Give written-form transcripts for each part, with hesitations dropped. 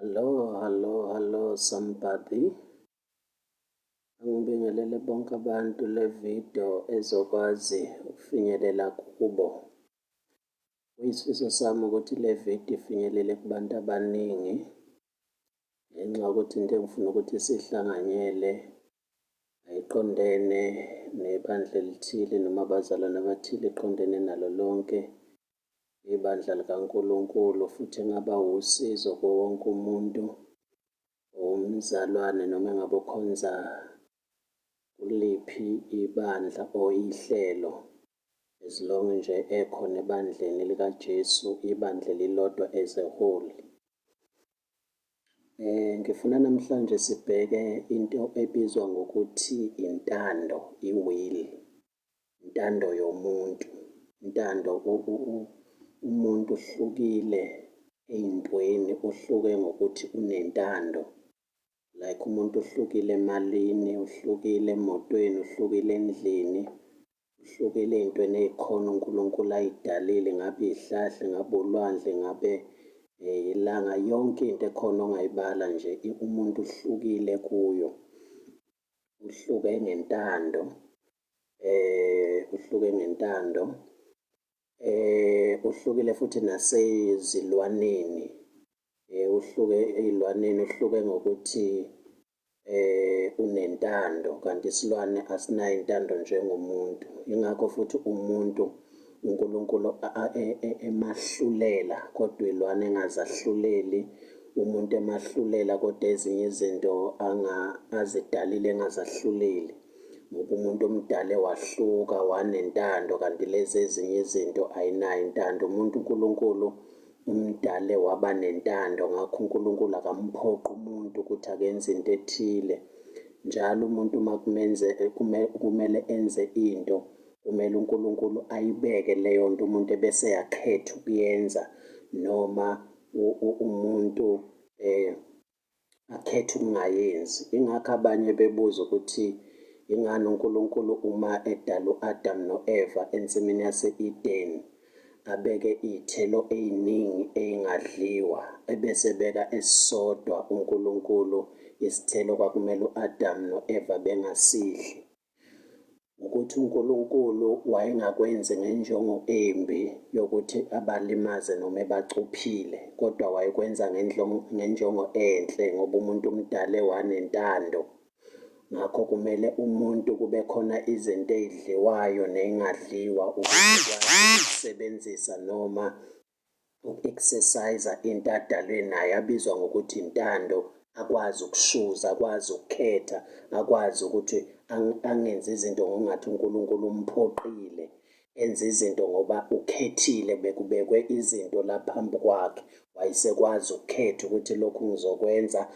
Hello, hello, hello somebody. Angibingelele bonke abantu le video ezokwazi ukufinyelela kubo. Kuyisifiso sami ukuthi le video ifinyelele kubantu abaningi ngenxa yokuthi into engifuna ukuthi sihlanganyele ayiqondene nebandla elithile noma abazalwane abathile, iqondene nalo lonke ibandla likaNkulunkulu futhi engaba wusizo kuwo wonke umuntu, umzalwane noma engabe ukhonza kuliphi ibandla or ihlelo. As long nje ekhona ebandleni likaJesu, ibandla elilodwa as a whole. Ngifuna namhlanje sibheke into ebizwa ngokuthi intando, i-will, intando yomuntu. Intando, umuntu uhlukile ey'ntweni, uhluke ngokuthi unentando. Like umuntu uhlukile emalini, uhlukile emotweni, uhlukile endlini, uhlukile ey'ntweni ey'khona uNkulunkulu ay'dalile, ngabe iy'hlahla, ngabe ulwandle, ngabe ilanga, yonke into ekhona ongayibala nje umuntu uhlukile kuyo. Uhluke ngentando, uhluke ngentando, uhlukile futhi nasezilwaneni, uhluke ey'lwaneni, uhluke ngokuthi unentando, kanti isilwane asinayo intando njengomuntu. Yingakho futhi umuntu uNkulunkulu emahlulela, kodwa iy'lwane engazahluleli, umuntu emahlulela kodwa ezinye izinto azidalile engazahluleli. Ngoba umuntu omdala wahluka wanentando, kanti lezi ezinye izinto ayinayo intando. Umuntu uNkulunkulu umdale waba nentando, ngakho uNkulunkulu akamphoqi umuntu ukuthi akenze into ethile. Njalo umuntu uma kumele enze into, kumele uNkulunkulu ayibeke leyo nto, umuntu ebese eyakhetha ukuyenza, noma umuntu akhethe ukungayenzi. Ingakho abanye bebuza ukuthi ingani uNkulunkulu uma edala u-Adam no-Eva ensimini yase-Edeni abeke iy'thelo ey'ningi ey'ngadliwa, ebese ebeka esisodwa uNkulunkulu isithelo kwakumele u-Adam no-Eva bengasidli. Ukuthi uNkulunkulu wayengakwenzi ngenjongo embi yokuthi abalimaze noma ebacuphile, kodwa wayekwenza ngenjongo enhle, ngoba umuntu umdale wanentando. Ngakho kumele umuntu kube khona izinto ey'dliwayo ney'ngadliwa ukuze ukwazi ukusebenzisa noma uku-exercise into adalwe nayo abizwa ngokuthi intando, akwazi ukushuza, akwazi ukukhetha, akwazi ukuthi angenzi izinto ngokungathi uNkulunkulu umphoqile, enze izinto ngoba ukhethile, bekubekwe izinto la phambi kwakhe, wayesekwazi ukukhetha ukuthi lokhu ngizokwenza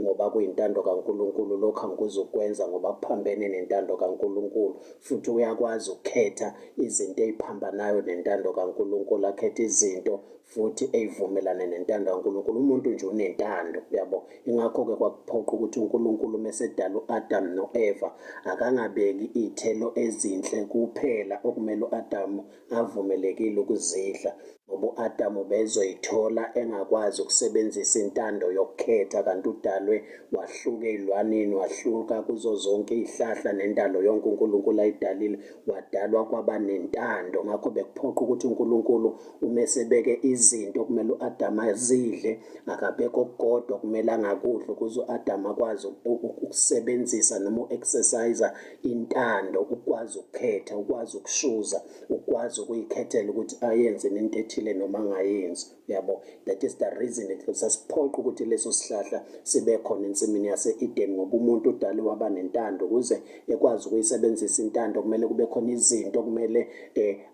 ngoba kuyintando kaNkulunkulu, lokhu angikuzukwenza ngoba kuphambene nentando kaNkulunkulu. Futhi uyakwazi ukukhetha izinto ey'phambanayo nentando kaNkulunkulu, akhethe izinto futhi ey'vumelane nentando kaNkulunkulu. Umuntu nje unentando, uyabo. Ingakho-ke kwakuphoqa ukuthi uNkulunkulu uma esedala u-Adam no-Eva akangabeki iy'thelo ezinhle kuphela okumele u-Adamu avumelekile ukuzidla, ngoba u-Adamu bezoyithola engakwazi ukusebenzisa intando yokukhetha, kanti udalwe wahluka ey'lwaneni, wahluka kuzo zonke iy'hlahla nendalo yonke uNkulunkulu ayidalile, wadalwa kwaba nentando. Ngakho bekuphoqa ukuthi uNkulunkulu uma esebeke izinto okumele u-Adamu azidle, akabeke okukodwa okumele angakudli ukuze u-Adamu akwazi ukusebenzisa noma u-exercise intando, ukwazi ukukhetha, ukwazi ukushuza, ukwazi ukuyikhethela ukuthi ayenze nento ethile noma angayenzi, uyabo. That is the reason sasiphoqa ukuthi leso sihlahla sibe khona ensimini yase-Eden, ngoba umuntu udalwe waba nentando. Ukuze ekwazi ukuyisebenzisa intando kumele kube khona izinto okumele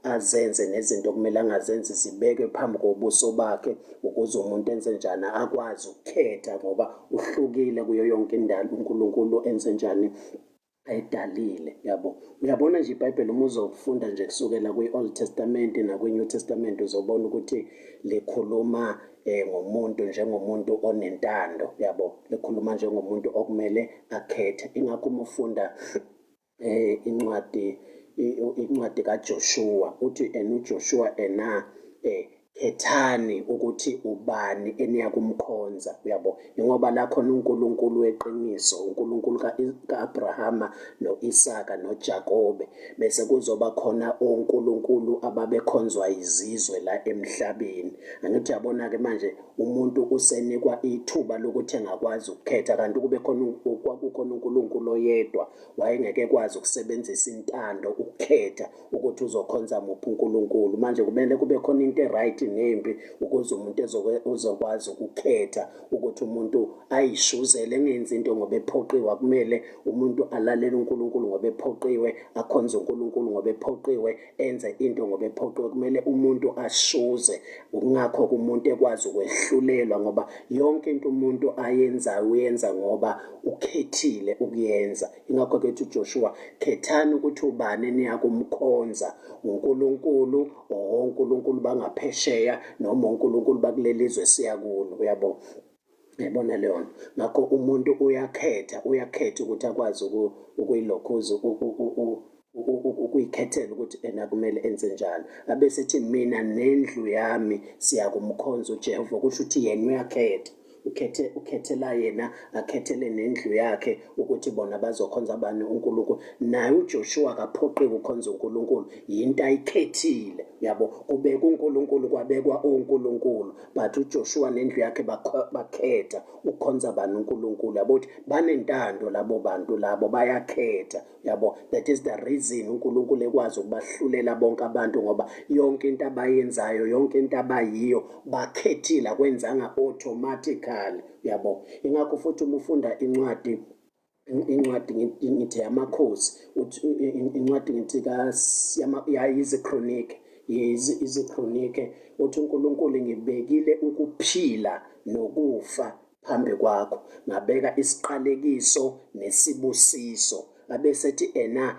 azenze nezinto okumele angazenzi, zibekwe phambi kobuso bakhe ukuze umuntu enze njani, akwazi ukukhetha, ngoba uhlukile kuyo yonke indalo uNkulunkulu enze njani ayidalile, yabo. Uyabona nje iBhayibheli uma uzofunda nje kusukela kwi-Old Testament nakwi-New Testament, uzobona ukuthi likhuluma ngomuntu njengomuntu onentando, yabo. Likhuluma njengomuntu okumele akhethe. Ingakho uma ufunda incwadi kaJoshua, uthi ena uJoshua ena Khethani ukuthi ubani eniyakumkhonza, uyabo, ingoba la khona uNkulunkulu weqiniso, uNkulunkulu ka-Abrahama no-Isaka noJakobe, bese kuzoba khona onkulunkulu ababekhonzwa izizwe la emhlabeni. Angithi uyabona-ke manje umuntu usenikwa ithuba lokuthi engakwazi ukukhetha, kanti kube khona kwakukhona uNkulunkulu oyedwa wayengeke ekwazi ukusebenzisa intando ukukhetha ukuthi uzokhonza muphi uNkulunkulu. Manje kumele kube khona into e-right nembi ukuze umuntu uzokwazi ukukhetha ukuthi umuntu ayishuzele, engenzi into ngoba ephoqiwe. Akumele umuntu alalele uNkulunkulu ngoba ephoqiwe, akhonze uNkulunkulu ngoba ephoqiwe, enze into ngoba ephoqiwe. Kumele umuntu ashuze, kungakho-ke umuntu ekwazi ukwehlulelwa, ngoba yonke into umuntu ayenzayo uyenza ngoba ukhethile ukuyenza. Ingakho-ke ethi uJoshua, khethani ukuthi ubani eniyakumkhonza, uNkulunkulu or onkulunkulu bangaphesheya noma onkulunkulu bakuleli zwe siya kulo, uyabo. Yabona leyo nto. Ngakho umuntu uyakhetha, uyakhetha ukuthi akwazi ukuyilokhuza, ukuyikhethela ukuthi ena kumele enze njani. Abesethi mina nendlu yami siyakumkhonza uJehova, kusho ukuthi yena uyakhetha. Ukhethe, ukhethela yena, akhethele nendlu yakhe ukuthi bona bazokhonza bani uNkulunkulu. Naye uJoshua akaphoqiwe ukukhonza uNkulunkulu, yinto ayikhethile, yabo. Kubekwa uNkulunkulu, kwabekwa onkulunkulu, but uJoshua nendlu yakhe bakhetha ukukhonza bani uNkulunkulu, yabo. Ukuthi banentando labo bantu labo, bayakhetha, yabo. That is the reason uNkulunkulu ekwazi ukubahlulela bonke abantu, ngoba yonke into abayenzayo, yonke into abayiyo bakhethile, akwenzanga automatically, yabo. Ingakho futhi uma ufunda incwadi, incwadi ngithi yamakhosi, incwadi ngithi iziKronike, iziKronike, uthi uNkulunkulu ngibekile ukuphila nokufa phambi kwakho, ngabeka isiqalekiso nesibusiso. Abesethi ena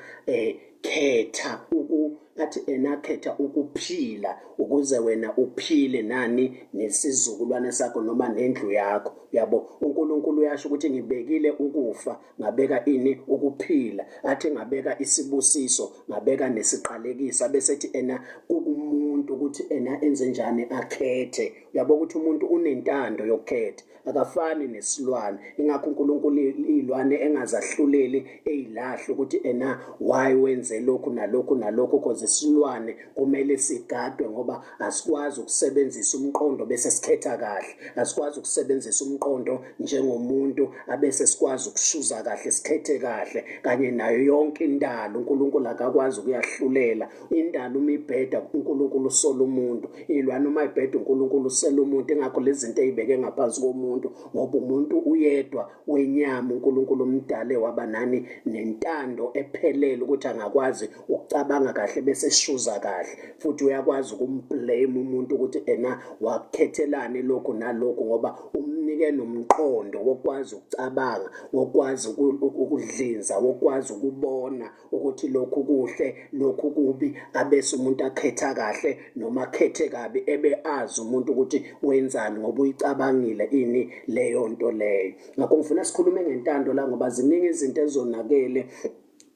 khetha uku, athi ena khetha ukuphila ukuze wena uphile nani nesizukulwane sakho noma nendlu yakho, yabo. uNkulunkulu uyasho ukuthi ngibekile ukufa, ngabeka ini, ukuphila, athi ngabeka isibusiso, ngabeka nesiqalekiso. Abesethi ena kukumuntu ukuthi ena enze njani, akhethe, uyabo, ukuthi umuntu unentando yokukhetha, akafani nesilwane. Ingakho uNkulunkulu iy'lwane engazahluleli eyilahle ukuthi ena why wenze lokhu nalokhu nalokhu, cause isilwane kumele sigadwe, ngoba asikwazi ukusebenzisa umqondo bese sikhetha kahle, asikwazi ukusebenzisa umqondo njengomuntu abese sikwazi ukushuza kahle, sikhethe kahle. Kanye nayo yonke indalo uNkulunkulu akakwazi ukuyahlulela indalo. Uma ibheda uNkulunkulu usola umuntu, iy'lwane uma ibheda uNkulunkulu usela umuntu. Ingakho lezi zinto ey'beke ngaphansi komuntu, ngoba umuntu uyedwa wenyama uNkulunkulu umdale waba nani nentando ephelele ukuthi angakwazi ukucabanga kahle bese eshuza kahle. Futhi uyakwazi ukumblame umuntu ukuthi ena wakukhethelani lokhu nalokhu, ngoba umnike nomqondo wokwazi ukucabanga, wokwazi ukudlinza, wokwazi ukubona ukuthi lokhu kuhle, lokhu kubi, abese umuntu akhetha kahle noma akhethe kabi, ebe azi umuntu ukuthi wenzani ngoba uyicabangile ini leyo nto leyo. Ngakho ngifuna sikhulume ngentando la, ngoba ziningi izinto ezonakele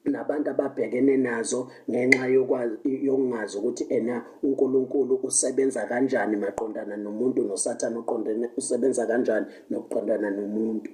nabantu ababhekene nazo ngenxa yokungazi ukuthi ena uNkulunkulu usebenza kanjani maqondana nomuntu, noSathane uqondene usebenza kanjani nokuqondana nomuntu.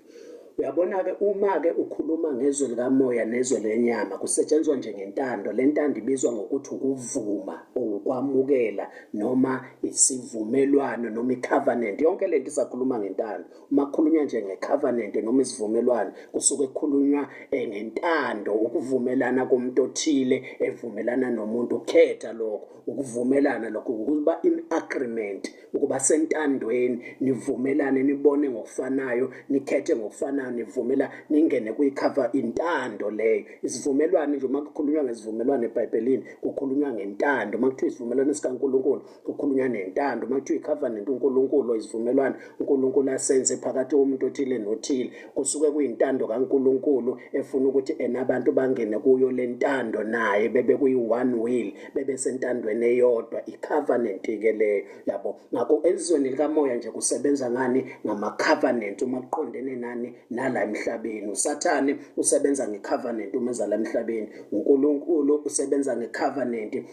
Uyabona-ke uma-ke ukhuluma ngezwe likamoya nezwe lenyama, kusetshenzwa nje ngentando. Le ntando ibizwa ngokuthi ukuvuma, ukwamukela, noma isivumelwano, noma i-covenant. Yonke lento isakhuluma ngentando. Uma kukhulunywa nje nge-covenant noma isivumelwano, kusuke kukhulunywa ngentando, ukuvumelana komuntu othile evumelana nomuntu, ukhetha lokho, ukuvumelana lokho, ukuba in agreement, ukuba sentandweni, nivumelane, nibone ngokufanayo, nikhethe ngokufanayo, nivumela ningene kuyicover, intando leyo. Isivumelwano nje, uma kukhulunywa ngesivumelwano eBhayibhelini kukhulunywa ngentando. Uma kuthiwa isivumelwano sikaNkulunkulu kukhulunywa nentando. Uma kuthiwa i-covenant uNkulunkulu, isivumelwano uNkulunkulu asenze phakathi komuntu othile nothile, kusuke kuyintando kaNkulunkulu efuna ukuthi ena abantu bangene kuyo le ntando naye, bebe kuyi-one will, bebe sentandweni eyodwa, i-covenant-ke leyo, yabo. Ngakho ezweni likamoya nje kusebenza ngani? Ngama-covenant. Uma kuqondene nani nala emhlabeni, uSathane usebenza nge-covenant uma eza la emhlabeni, uNkulunkulu usebenza nge-covenant.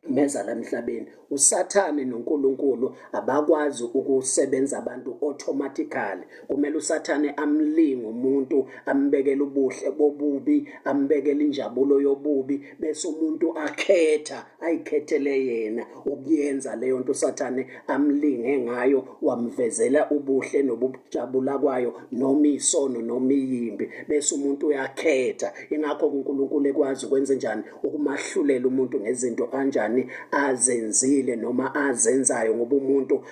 Meza la emhlabeni. USathane noNkulunkulu abakwazi ukusebenza abantu automatically. Kumele uSathane amlinge umuntu, ambekele ubuhle bobubi, ambekele injabulo yobubi, bese umuntu akhetha, ayikhethele yena ukuyenza leyo nto uSathane amlinge ngayo, wamvezela ubuhle nobujabula kwayo, noma isono noma iyimbi, bese umuntu uyakhetha. Ingakho uNkulunkulu ekwazi ukwenza njani ukumahlulela umuntu ngezinto anjani azenzile noma azenzayo, ngoba umuntu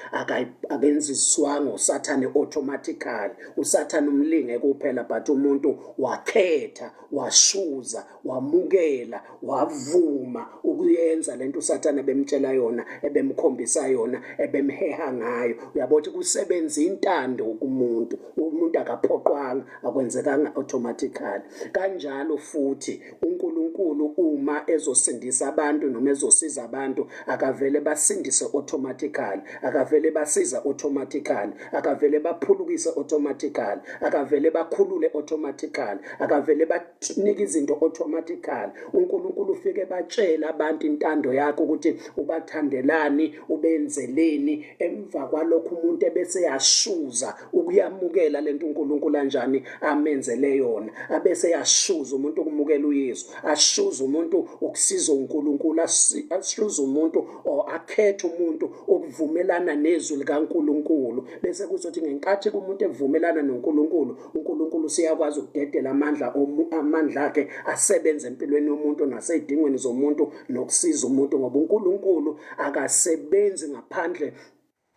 akenziswanga uSathane automatically. USathane umlinge kuphela, but umuntu wakhetha, washuza, wamukela, wavuma ukuyenza lento uSathane ebemtshela yona, ebemkhombisa yona, ebemheha ngayo. Uyabo ukuthi kusebenza intando kumuntu, umuntu akaphoqwanga, akwenzekanga automatically. Kanjalo futhi uNkulunkulu uma ezosindisa abantu noma ezosiza abantu, akavele basindise automatically, akavele basiza automatically, akavele baphulukise automatically, akavele bakhulule automatically, akavele banike izinto automatically. uNkulunkulu ufike batshela abantu intando yakhe ukuthi ubathandelani, ubenzeleni. Emva kwalokho umuntu ebese yashuza ukuyamukela lento uNkulunkulu anjani amenzele yona, abese yashuza umuntu ukumukela uYesu, ashuza umuntu ukusiza uNkulunkulu, ashuza umuntu or akhethe umuntu ukuvumelana nezwi likaNkulunkulu. Bese kuzothi ngenkathi umuntu evumelana noNkulunkulu, uNkulunkulu useyakwazi ukudedela amandla amandla akhe asebenze empilweni yomuntu nasey'dingweni zomuntu nokusiza umuntu, ngoba uNkulunkulu akasebenzi ngaphandle,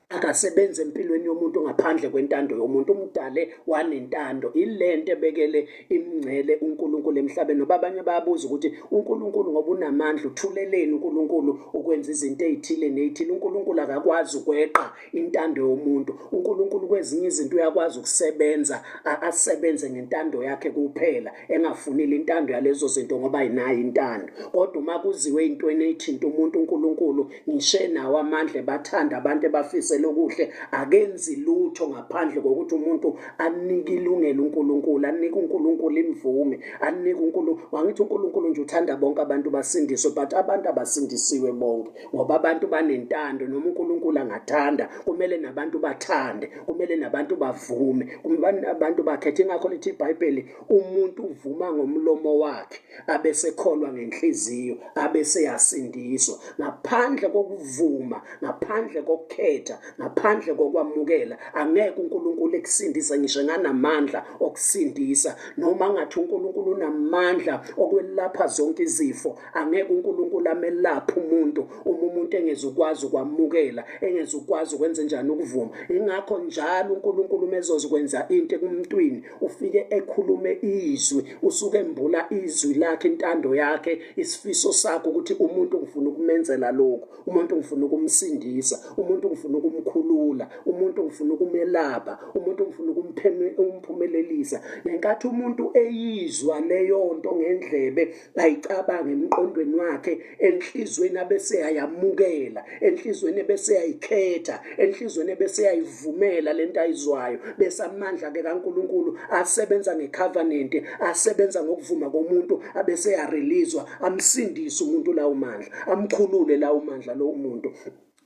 akasebenzi empilweni yomuntu ngaphandle kwentando yomuntu. Umdale wanentando, ilento ebekele imingcele uNkulunkulu emhlabeni. Noba abanye bayabuza ukuthi uNkulunkulu ngoba unamandla uthuleleni uNkulunkulu ukwenza izinto ezithile nezithile. uNkulunkulu akakwazi ukweqa intando yomuntu. uNkulunkulu kwezinye izinto uyakwazi ukusebenza, asebenze ngentando yakhe kuphela, engafunile intando yalezo zinto ngoba ayinayo intando. Kodwa uma kuziwe entweni ethinta umuntu, uNkulunkulu ngisho nawo amandla, bathanda abantu ebafisela okuhle, akenzi lutho ngaphandle kokuthi umuntu anike ilungelo uNkulunkulu, anike uNkulunkulu imvume, anike uNkulunkulu. Wangithi uNkulunkulu nje uthanda bonke abantu basindiswe, but abantu abasindisiwe bonke, ngoba abantu banentando. Noma uNkulunkulu angathanda, kumele nabantu bathande, kumele nabantu bavume, kumele abantu bakhethe. Ingakho lithi iBhayibheli, umuntu uvuma ngomlomo wakhe abesekholwa ngenhliziyo abeseyasindiswa. Ngaphandle kokuvuma, ngaphandle kokukhetha, ngaphandle kokwamukela, angeke uNkulunkulu ekusindise ngisho nganamandla okusindisa. Noma ngathi uNkulunkulu unamandla okwelapha zonke izifo, angeke uNkulunkulu amelaphe umuntu uma umuntu engezukwazi ukwamukela, engezukwazi ukwenza njani ukuvuma. Ingakho njalo uNkulunkulu uma ezokwenza into ekumntwini, ufike ekhulume izwi, usuke embula izwi lakhe, intando yakhe, isifiso sakhe ukuthi umuntu ngifuna ukumenzela lokhu, umuntu ngifuna ukumsindisa, umuntu ngifuna ukumkhulula, umuntu ngifuna ukumelapha, umuntu ngifuna ukumphumelelisa. Ngenkathi umuntu eyizwa leyo nto ngendlebe, ayicabanga emqondweni wakhe, enhlizweni abese yayamukela, enhlizweni ebese yayikhetha, enhlizweni ebese yayivumela lento ayizwayo, bese amandla ke kaNkulunkulu asebenza ngecovenant, asebenza ngokuvuma komuntu, abese yareleasewa, amsindise umuntu lawo mandla, amkhulule lawo mandla lowo muntu,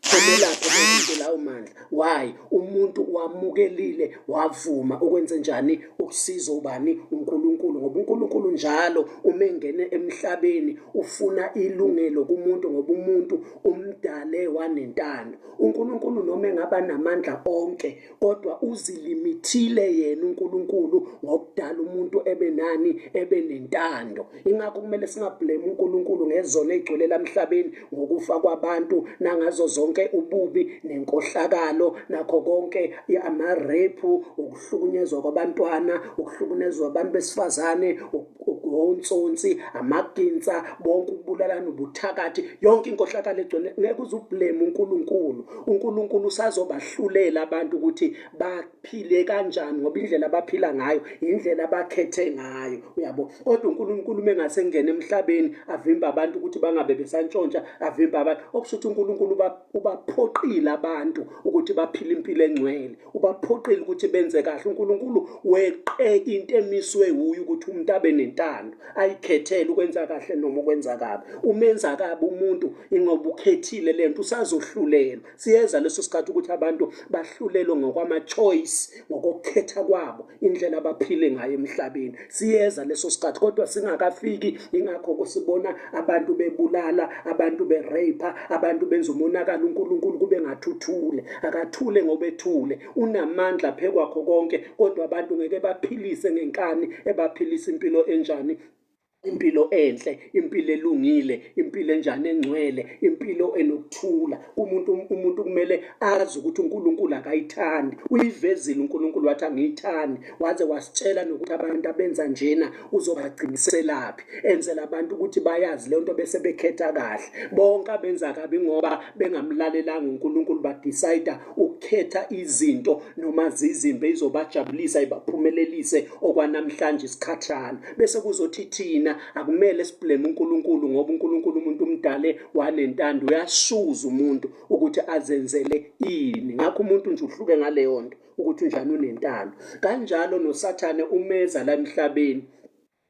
amelaphe umuntu lawo mandla. Why? Umuntu wamukelile, wavuma ukwenze njani ukusiza ubani? uNkulunkulu. Ngoba uNkulunkulu njalo uma engene emhlabeni ufuna ilungelo kumuntu, ngoba umuntu umdale wanentando. uNkulunkulu noma engaba namandla onke, kodwa uzilimithile yena uNkulunkulu ngokudala umuntu ebe nani, ebe nentando. Ingakho kumele singablame uNkulunkulu ngezono ezigcwele emhlabeni, ngokufa kwabantu nangazo zonke ububi nenkohlakalo nakho konke, ama-rape, ukuhlukunyezwa kwabantwana, ukuhlukunyezwa abantu besifazane, ontsonsi, amaginsa, bonke ukubulalana, ubuthakathi, yonke inkohlakalo egcwele. Ngeke uze ublame uNkulunkulu. uNkulunkulu usazobahlulela abantu ukuthi baphile kanjani, ngoba indlela abaphila ngayo indlela abakhethe ngayo, uyabo. Kodwa uNkulunkulu uma engase engene emhlabeni avimba abantu ukuthi bangabe besantshontsha, avimba abantu, okusho ukuthi uNkulunkulu ubaphoqile abantu ukuthi baphile impilo engcwele, ubaphoqile ukuthi benze kahle. uNkulunkulu weqe into emiswe wuye ukuthi umuntu abe nentando. unentando, ayikhethele ukwenza kahle noma ukwenza kabi. Umenza kabi umuntu ingoba ukhethile lento, usazohlulelwa. Siyeza leso sikhathi ukuthi abantu bahlulelwe ngokwama-choice, ngokukhetha kwabo indlela abaphile ngayo emhlabeni. Siyeza leso sikhathi, kodwa singakafiki. Ingakho kusibona abantu bebulala, abantu berape, abantu benza umonakalo. uNkulunkulu kube ngathi uthule, akathule ngoba ethule, unamandla phekwakho konke, kodwa abantu ngeke baphilise ngenkani ebaphilisa impilo enjani? Impilo enhle, impilo elungile, impilo enjani? Engcwele, impilo enokuthula. Umuntu kumele azi ukuthi uNkulunkulu akayithandi. Uyivezile uNkulunkulu wathi angiyithandi, waze wasitshela nokuthi abantu abenza njena uzobagciniselaphi, enzela abantu ukuthi bayazi leyo nto bese bekhetha kahle. Bonke abenza kabi ngoba bengamlalelanga uNkulunkulu, badecide ukukhetha izinto noma zizimbe izobajabulisa, ibaphumelelise okwanamhlanje isikhathana, bese kuzothi thina akumele siblame uNkulunkulu, ngoba uNkulunkulu umuntu umdale wanentando, uyasuza umuntu ukuthi azenzele ini. Ngakho umuntu nje uhluke ngaleyo nto ukuthi unjani, unentando. Kanjalo noSathane umeza la emhlabeni,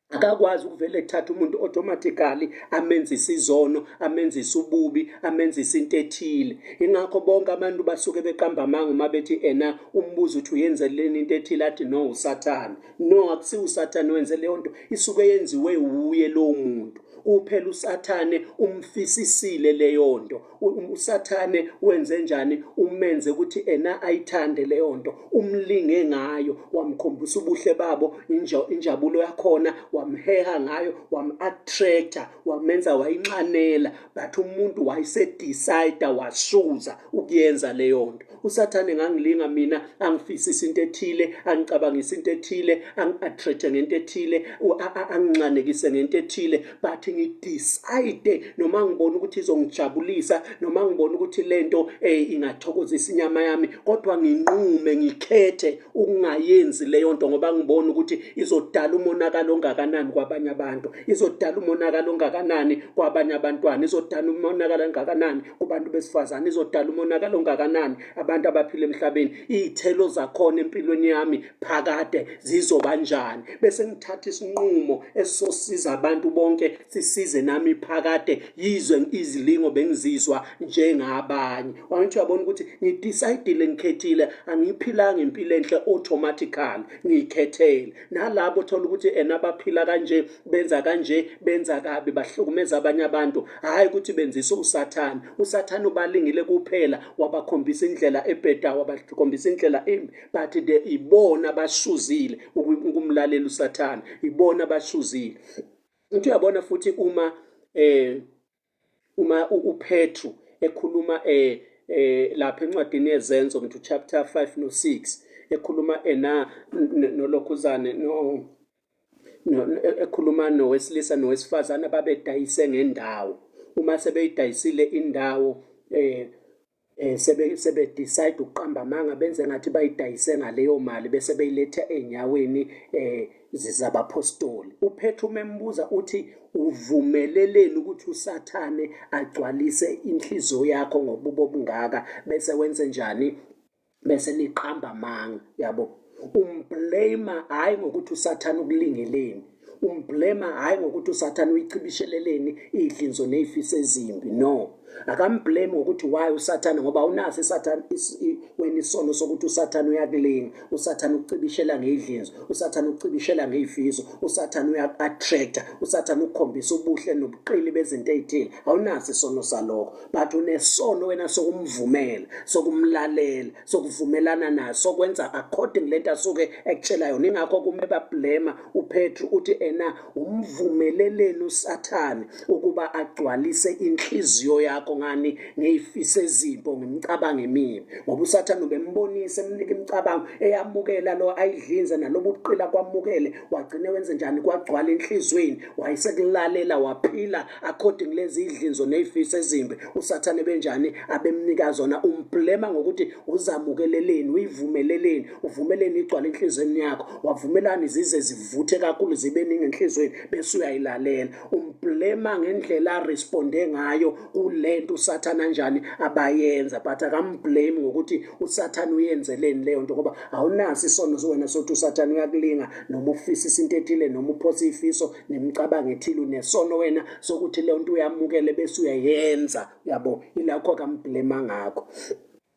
akakwazi ukuvele ethatha umuntu automatically amenzise izono, amenzise ububi, amenzise into ethile. Ingakho bonke abantu basuke beqamba amanga uma bethi ena umbuzo uthi uyenzeleni into ethile, athi no, uSathane. No, akusiwo uSathane wenze leyo nto, isuke yenziwe wuye lowo muntu. Kuphela uSathane umfisisile leyo nto. USathane wenze njani? Umenze ukuthi ena ayithande leyo nto, umlinge ngayo, wamkhombisa ubuhle babo, injabulo yakhona, wamheha ngayo, wam-attracta, wamenza wayinxanela, but umuntu wayesedecide, wasuza ukuyenza leyo nto. USathane ngangilinga mina, angifisisa into ethile, angicabangisa into ethile, angi-attracte ngento ethile, anginxanekise ngento ethile, but ngidecide noma ngibona ukuthi izongijabulisa, noma ngibona ukuthi lento ingathokozisa inyama yami, kodwa nginqume, ngikhethe ukungayenzi leyo nto, ngoba ngibona ukuthi izodala umonakalo ongakanani kwabanye abantu, izodala umonakalo ongakanani kwabanye abantwana, izodala umonakalo ongakanani kubantu besifazane, izodala umonakalo ongakanani abantu abaphila emhlabeni, iy'thelo zakhona empilweni yami phakade zizoba njani. Bese ngithatha isinqumo esizosiza abantu bonke, sisize nami phakade, yizwe izilingo bengizizwa njengabanye. Wangithi uyabona ukuthi ngidecide, ngikhethile, angiphilanga impilo enhle automatically, ngiyikhethele. Nalabo thola ukuthi ena baphila kanje, benza kanje, benza kabi, bahlukumeza abanye abantu, hhayi ukuthi benzisa uSathane. USathane ubalingile kuphela, wabakhombisa indlela ebhedayo, wabakhombisa indlela embi, but the ibona bashuzile ukumlalela uSathane, ibona bashuzile. Uthi uyabona futhi uma uPetru ekhuluma lapha encwadini yeZenzo mthu chapter 5 no 6, ekhuluma ena nolokhuzane no ekhuluma nowesilisa nowesifazane ababedayise ngendawo. Uma sebeyidayisile indawo, sebe decide ukuqamba amanga, benze ngathi bayidayise ngaleyo mali, bese beyiletha enyaweni zizabapostoli. uPetru membuza uthi uvumeleleni ukuthi uSathane agcwalise inhliziyo yakho ngobubo obungaka, bese wenze njani? Bese niqamba amanga. Yabo, umblame hayi ngokuthi uSathane ukulingeleni, umblame hayi ngokuthi uSathane uyichibisheleleni idlinzo nezifiso ezimbi. No, akamblame ngokuthi why uSathane, ngoba unaso iSathane wena isono sokuthi uSathane uyakulinga, uSathane ukucibishela ngeyidlinzo, uSathane ukucibishela ngeyifiso, uSathane uyaku-attracta, uSathane ukukhombisa ubuhle nobuqili bezinto ey'thile. Awunaso isono salokho, but unesono wena sokumvumela, sokumlalela, sokuvumelana naso, sokwenza according lento asuke ekutshela yona. Ingakho kume bablema uPetru, uthi ena umvumeleleni uSathane ukuba agcwalise inhliziyo yakho ngani? Ngeyifiso ezimbi, ngemicabango emibi. Ngoba uSathane ubembonisa, emnika imicabango eyamukela lo, ayidlinze nalobu buqila kwamukele, wagcine wenze njani? Kwagcwala enhliziyweni, wayesekulalela, waphila according lezi idlinzo nezifiso ezimbi uSathane benjani abemnika zona. Umblema ngokuthi uzamukeleleni, uyivumeleleni, uvumeleni igcwale enhliziyweni yakho, wavumelani zize zivuthe kakhulu, zibe ningi enhliziyweni, bese uyayilalela. Umblema Umblema ngendlela aresponde ngayo kulento uSathane anjani abayenza, but akamblame ngokuthi uSathane uyenzeleni leyo nto, ngoba awunaso isono wena sokuthi uSathane uyakulinga noma ufisisa into ethile noma uphosa ifiso nemicabango ethile. Unesono wena sokuthi leyo nto uyamukele bese uyayenza, yabo. Ilakho akamblema ngakho.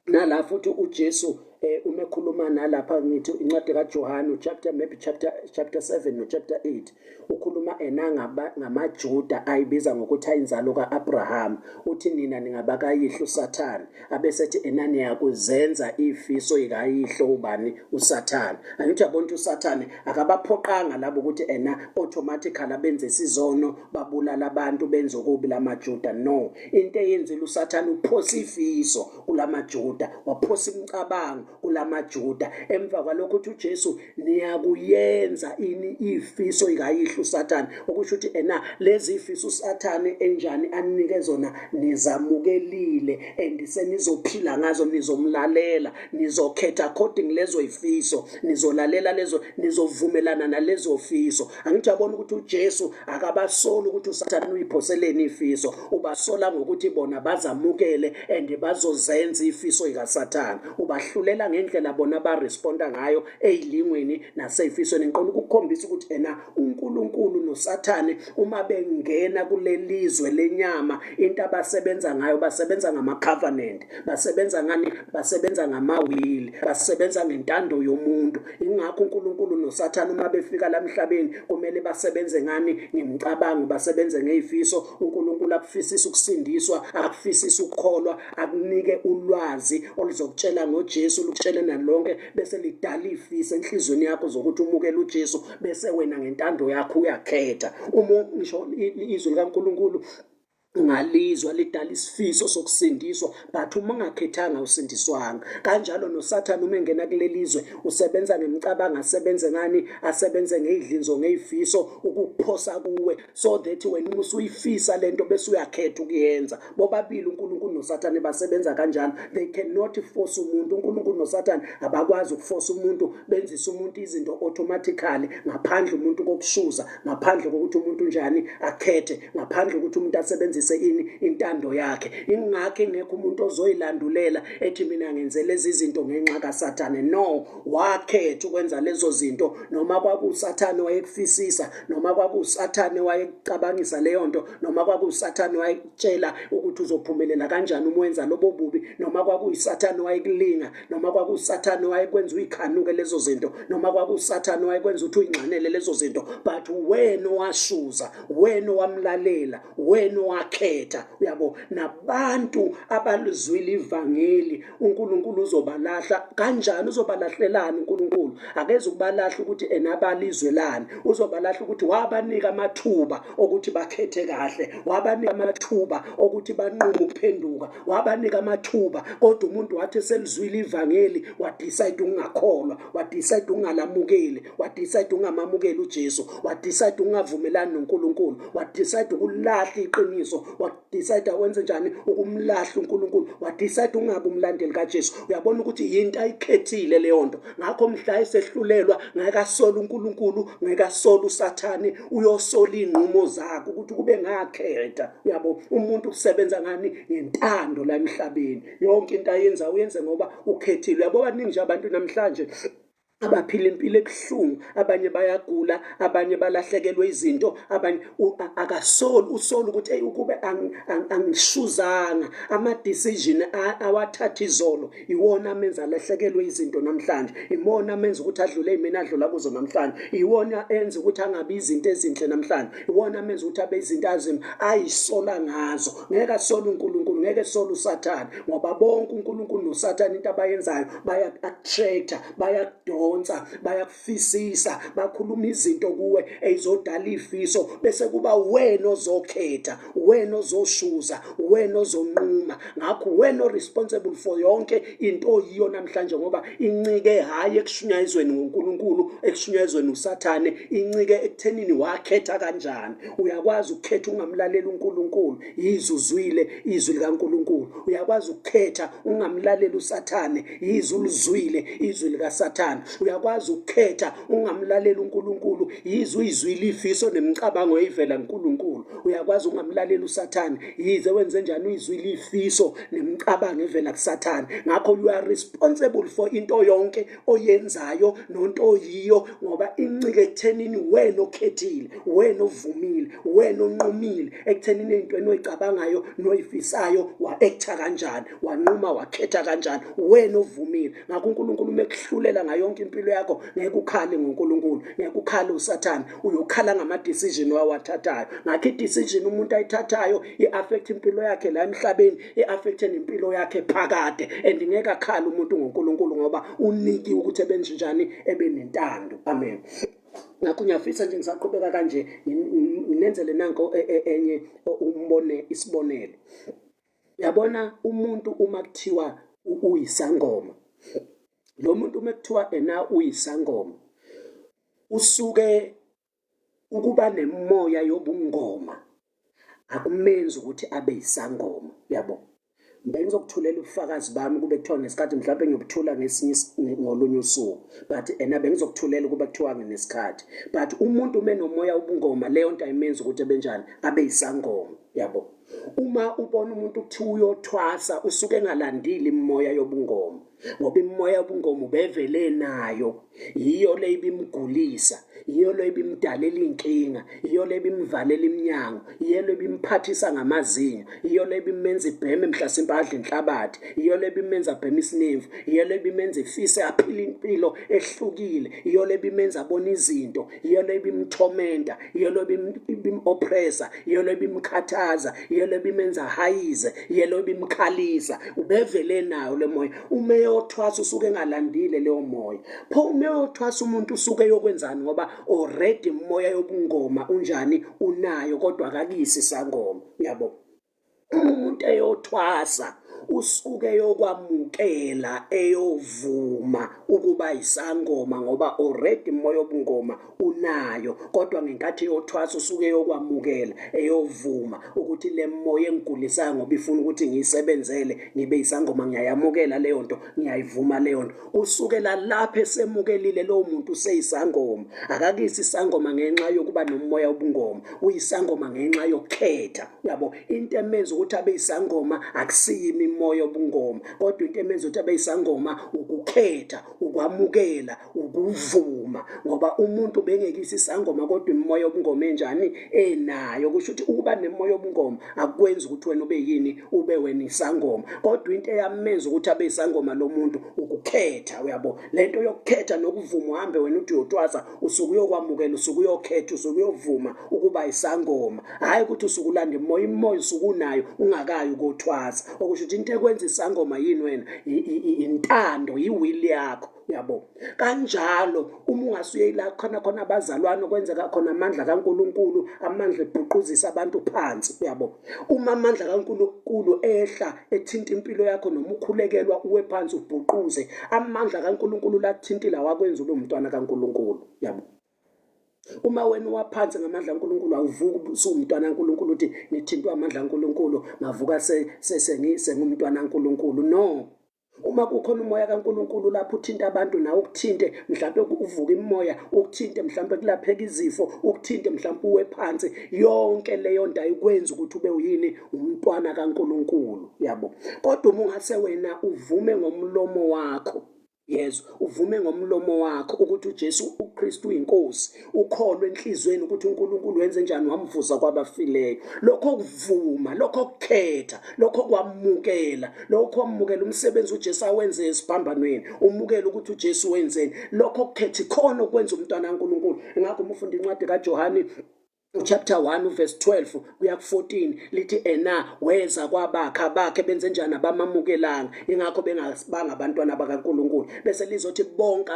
Nala futhi uJesu uma ekhuluma nalapha, ngithi incwadi kaJohane chapter, maybe chapter 7 no chapter 8, ukhuluma ena ngamaJuda ayibiza ngokuthi ayinzalo kaAbraham. Uthi nina ningabakayihlo uSathane, abesethi ena niyakuzenza ifiso ikayihlo ubani? USathane. Angithi yabona ukuthi uSathane akabaphoqanga labo ukuthi ena automatically abenze isizono, babulala abantu, benze okubi lamaJuda. No, into eyenzile uSathane, uphosa ifiso kulamaJuda, waphosa imicabango kulamaJuda. Emva kwalokho uthi uJesu niyakuyenza ini? Ifiso ikayihlo uSathane. Okusho ukuthi ena lezi ifiso uSathane enjani anike zona, nizamukelile and senizophila ngazo, nizomlalela, nizokhetha according lezo ifiso, nizolalela lezo, nizovumelana nalezo fiso. Angithi yabona ukuthi uJesu akabasoli ukuthi uSathane uyiphoseleni ifiso, ubasola ngokuthi bona bazamukele and bazozenza ifiso ikaSathane. Ubahlulela ngendlela bona baresponda ngayo eyilingweni naseyifisweni. Ngiqonda ukukhombisa ukuthi ena uNkulunkulu noSathane uma bengena kulelizwe lenyama, into abasebenza ngayo, basebenza ngama-covenant. Basebenza ngani? Basebenza ngamawili, basebenza ngentando yomuntu. Ingakho uNkulunkulu noSathane uma befika la emhlabeni kumele basebenze ngani? Ngemicabango, basebenze ngezifiso. uNkulunkulu akufisisa ukusindiswa, akufisisa ukukholwa, akunike ulwazi oluzokutshela ngoJesu, lukutshele nalonke, bese lidala ifiso enhlizweni yakho zokuthi umukele uJesu, bese wena ngentando yakho uyakhetha. Uma ngisho izwi likaNkulunkulu ungalizwa lidala isifiso sokusindiswa, but uma ungakhethanga usindiswanga. Kanjalo noSathane uma engena kulelizwe usebenza ngemicabango, asebenze ngani? Asebenze ngeyidlinzo, ngeyifiso, ukuphosa kuwe so that wena uma usuyifisa lento bese uyakhetha ukuyenza. Bobabili uNkulunkulu noSathane basebenza kanjalo. They cannot force umuntu. uNkulunkulu noSathane abakwazi ukuforce umuntu, benzise umuntu izinto automatically ngaphandle umuntu kokushuza, ngaphandle kokuthi umuntu njani akhethe, ngaphandle kokuthi umuntu asebenzise ini? Intando yakhe. Ingakho ingekho umuntu ozoyilandulela ethi mina ngenze lezi zinto ngenxa kaSathane. No, wakhetha ukwenza lezo zinto, noma kwakusathane wayekufisisa, noma kwakusathane wayekucabangisa leyo nto, noma kwakusathane wayekutshela ukuthi uzophumelela kanjani uma wenza lobo bubi, noma kwakuyisathane wayekulinga, noma kwakusathane wayekwenza uyikhanuke lezo zinto, noma kwakusathane wayekwenza ukuthi uyingxanele lezo zinto, but wena owashuza, wena owamlalela, wena owakhetha, uyabo. Nabantu abalizwile ivangeli, uNkulunkulu uzobalahla kanjani? Uzobalahlelani uNkulunkulu? Akeze ukubalahla ukuthi enabalizwelani, uzobalahla ukuthi wabanika amathuba okuthi bakhethe kahle, wabanika amathuba okuthi banqume ukuphenduka, wabanika amathuba, kodwa umuntu wathi selizwile ivangeli wadecide ukungakholwa, wadecide ukungalamukeli, wadecide ukungamamukeli uJesu, wadecide ukungavumelani noNkulunkulu, wadecide ukulahla iqiniso, wadecide wenze njani? Ukumlahla uNkulunkulu, wadecide ukungabi umlandeli kaJesu. Uyabona ukuthi yinto ayikhethile leyo nto. Ngakho mhla esehlulelwa ngeke asole uNkulunkulu, ngeke asole uSathane, uyosola iy'nqumo zakhe ukuthi kube ngakhetha. Uyabo, umuntu usebenza ngani? Ngentando la emhlabeni. Yonke into ayenza uyenze ngoba ukhethile. Uyabo, baningi nje abantu namhlanje abaphila impilo ebuhlungu, abanye bayagula, abanye balahlekelwe izinto, abanye akasoli, usola ukuthi hey, ukube angishuzanga. Ama decision awathatha izolo iwona amenza alahlekelwe izinto namhlanje, imona amenza ukuthi adlule imina adlula kuzo namhlanje, iwona enza ukuthi angabi izinto ezinhle namhlanje, iwona amenza ukuthi abe izinto azima ayisola ngazo. Ngeke asole uNkulunkulu, ngeke sole uSathane, ngoba bonke uNkulunkulu noSathane into abayenzayo baya-attracta, bayakudonsa, bayakufisisa, bakhuluma izinto kuwe eyizodala ifiso, bese kuba wena ozokhetha, wena ozoshuza, wena ozonquma. Ngakho wena responsible for yonke into oyiyo namhlanje, ngoba incike hayi ekushunyayezweni ngoNkulunkulu, ekushunyayezweni uSathane, incike ekuthenini wakhetha kanjani. Uyakwazi ukukhetha ungamlaleli uNkulunkulu. Yizwe uzwile izwi likaNkulunkulu. likaNkulunkulu. Uyakwazi ukukhetha ungamlaleli uSathane, yize ulizwile izwi likaSathane. Uyakwazi ukukhetha ungamlaleli uNkulunkulu, yize uyizwile ifiso nemicabango eyivela kuNkulunkulu. Uyakwazi ukungamlaleli uSathane, yize wenze njani uyizwile ifiso nemicabango evela kuSathane. Ngakho you are responsible for into yonke oyenzayo nonto oyiyo, ngoba incike ekuthenini wena okhethile, wena ovumile, wena onqumile ekuthenini ey'ntweni oyicabangayo noyifisayo wa-ektha kanjani, wanquma wakhetha kanjani, wena ovumile. Ngakho uNkulunkulu uma ekuhlulela ngayonke impilo yakho, ngeke ukhale ngoNkulunkulu, ngeke ukhale uSathane, uyokhala ngama-decision owawathathayo. Ngakho i-decision umuntu ayithathayo i-affect impilo yakhe la emhlabeni, i-affecte nempilo yakhe phakade, and ngeke akhale umuntu ngoNkulunkulu ngoba unikiwe ukuthi ebenjani, ebenentando. Amen. Ngakho ngiyafisa nje ngisaqhubeka kanje nginenzele nanko enye umbone isibonelo. Uyabona umuntu uma kuthiwa uyisangoma, lo muntu uma kuthiwa ena uyisangoma usuke ukuba nemoya yobungoma akumenzi ukuthi abe yisangoma, uyabo. Bengizokuthulela ubufakazi bami kube kuthiwa ngesikhathi, mhlawumbe ngiyobuthula ngesinye ngolunye usuku, but ena bengizokuthulela kube kuthiwa nginesikhathi. But umuntu uma enomoya wobungoma, leyo nto ayimenzi ukuthi ebenjani, abe yisangoma, uyabo. Uma ubona umuntu kuthiwa uyothwasa, usuke engalandile imimoya yobungoma, ngoba imimoya yobungoma ubevele nayo, yiyo le ibimgulisa, yiyo le ibimdalela inkinga, yiyo le ibimvalela iminyango, yiyo le ibimphathisa ngamazinyo, yiyo le ibimenza ibheme mhlasimpe adle inhlabathi, yiyo le ibimenza abheme isinemfu, yiyo le ibimenza ifise aphile impilo ehlukile, yiyo le ibimenza abone izinto, yiyo le ibimthomenta, yiyo le ibim-oppressa, yiyo le ibimkhathaza, yiyo le ibimenza ahayize, yiyo le ibimkhalisa. Ubevele nayo le moya. Uma eyothwasa usuke engalandile leyo moya. Pho uma eyothwasa umuntu usuke eyokwenzani, ngoba already imoya yobungoma unjani unayo, kodwa akakisi isangoma, uyabo. Uma umuntu eyothwasa usuke eyokwamukela, eyovuma ukuba isangoma, ngoba already imoya yobungoma unayo, kodwa ngenkathi eyothwasa usuke eyokwamukela, eyovuma ukuthi le moya engigulisayo ngoba ifuna ukuthi ngiyisebenzele ngibe isangoma, ngiyayamukela leyo nto, ngiyayivuma leyo nto. Usukela lapho esemukelile lowo muntu useyisangoma. Akakisi isangoma ngenxa yokuba nomoya wobungoma, uyisangoma ngenxa yokukhetha, uyabo. Into emenza ukuthi abe isangoma akusiyo imimoya yobungoma, kodwa into emenza ukuthi abe isangoma ukukhetha, ukwamukela, ukuvuma, ngoba umuntu bengekisi isangoma kodwa imimoya yobungoma enjani enayo. Kusho ukuthi ukuba nemoya yobungoma akukwenzi ukuthi wena ube yini, ube wena isangoma, kodwa into eyamenza ukuthi abe isangoma lo muntu ukukhetha, uyabo. Lento yokukhetha nokuvuma, uhambe wena uthi uyotwasa, usuke uyokwamukela, usuke uyokhetha, usuke uyovuma ukuba isangoma, hhayi ukuthi usuke ulanda imoya, imoya usuke unayo ungakayi ukothwasa. Okusho ukuthi into ekwenza isangoma yini wena, intando, yiwili yakho, uyabo. Kanjalo uma ungasuye la khona khona abazalwane kwenzeka khona amandla kaNkulunkulu, amandla ebhuquzisa abantu phansi, uyabo. Uma amandla kaNkulunkulu ehla ethinta impilo yakho, noma ukhulekelwa uwe phansi ubhuquze, amandla kaNkulunkulu lakuthintile awakwenza ube umntwana kaNkulunkulu, uyabo. Uma wena uwaphansi ngamandla kaNkulunkulu, awuvuki usuwumntwana kaNkulunkulu uthi ngithintwa amandla kaNkulunkulu ngavuka sengumntwana kaNkulunkulu. No, uma kukhona umoya kaNkulunkulu lapho uthinta abantu, nawe ukuthinte, mhlawumbe uvuka imimoya ukuthinte, mhlawumbe kulapheka izifo ukuthinte, mhlawumbe uwe phansi, yonke leyo nto ayikwenzi ukuthi ube uyini, umntwana kaNkulunkulu, uyabo. Kodwa uma ungase wena uvume ngomlomo wakho, yezwa, uvume ngomlomo wakho ukuthi uJesu uKristu uyinkosi, ukholwe enhliziyweni ukuthi uNkulunkulu wenze njani, wamvusa kwabafileyo, lokho kuvuma, lokho kukhetha, lokho kwamukela, lokho kwamukela umsebenzi uJesu awenze esiphambanweni, umukele ukuthi uJesu wenzeni, lokho kukhetha ikhona okwenza umntwana kaNkulunkulu. Ngakho uma ufunda incwadi kaJohane chapter 1 verse 12 kuya ku-14, lithi ena weza kwabakhe, abakhe benze njani, abamamukelanga, ingakho bengasibanga abantwana bakaNkulunkulu. Bese lizothi bonke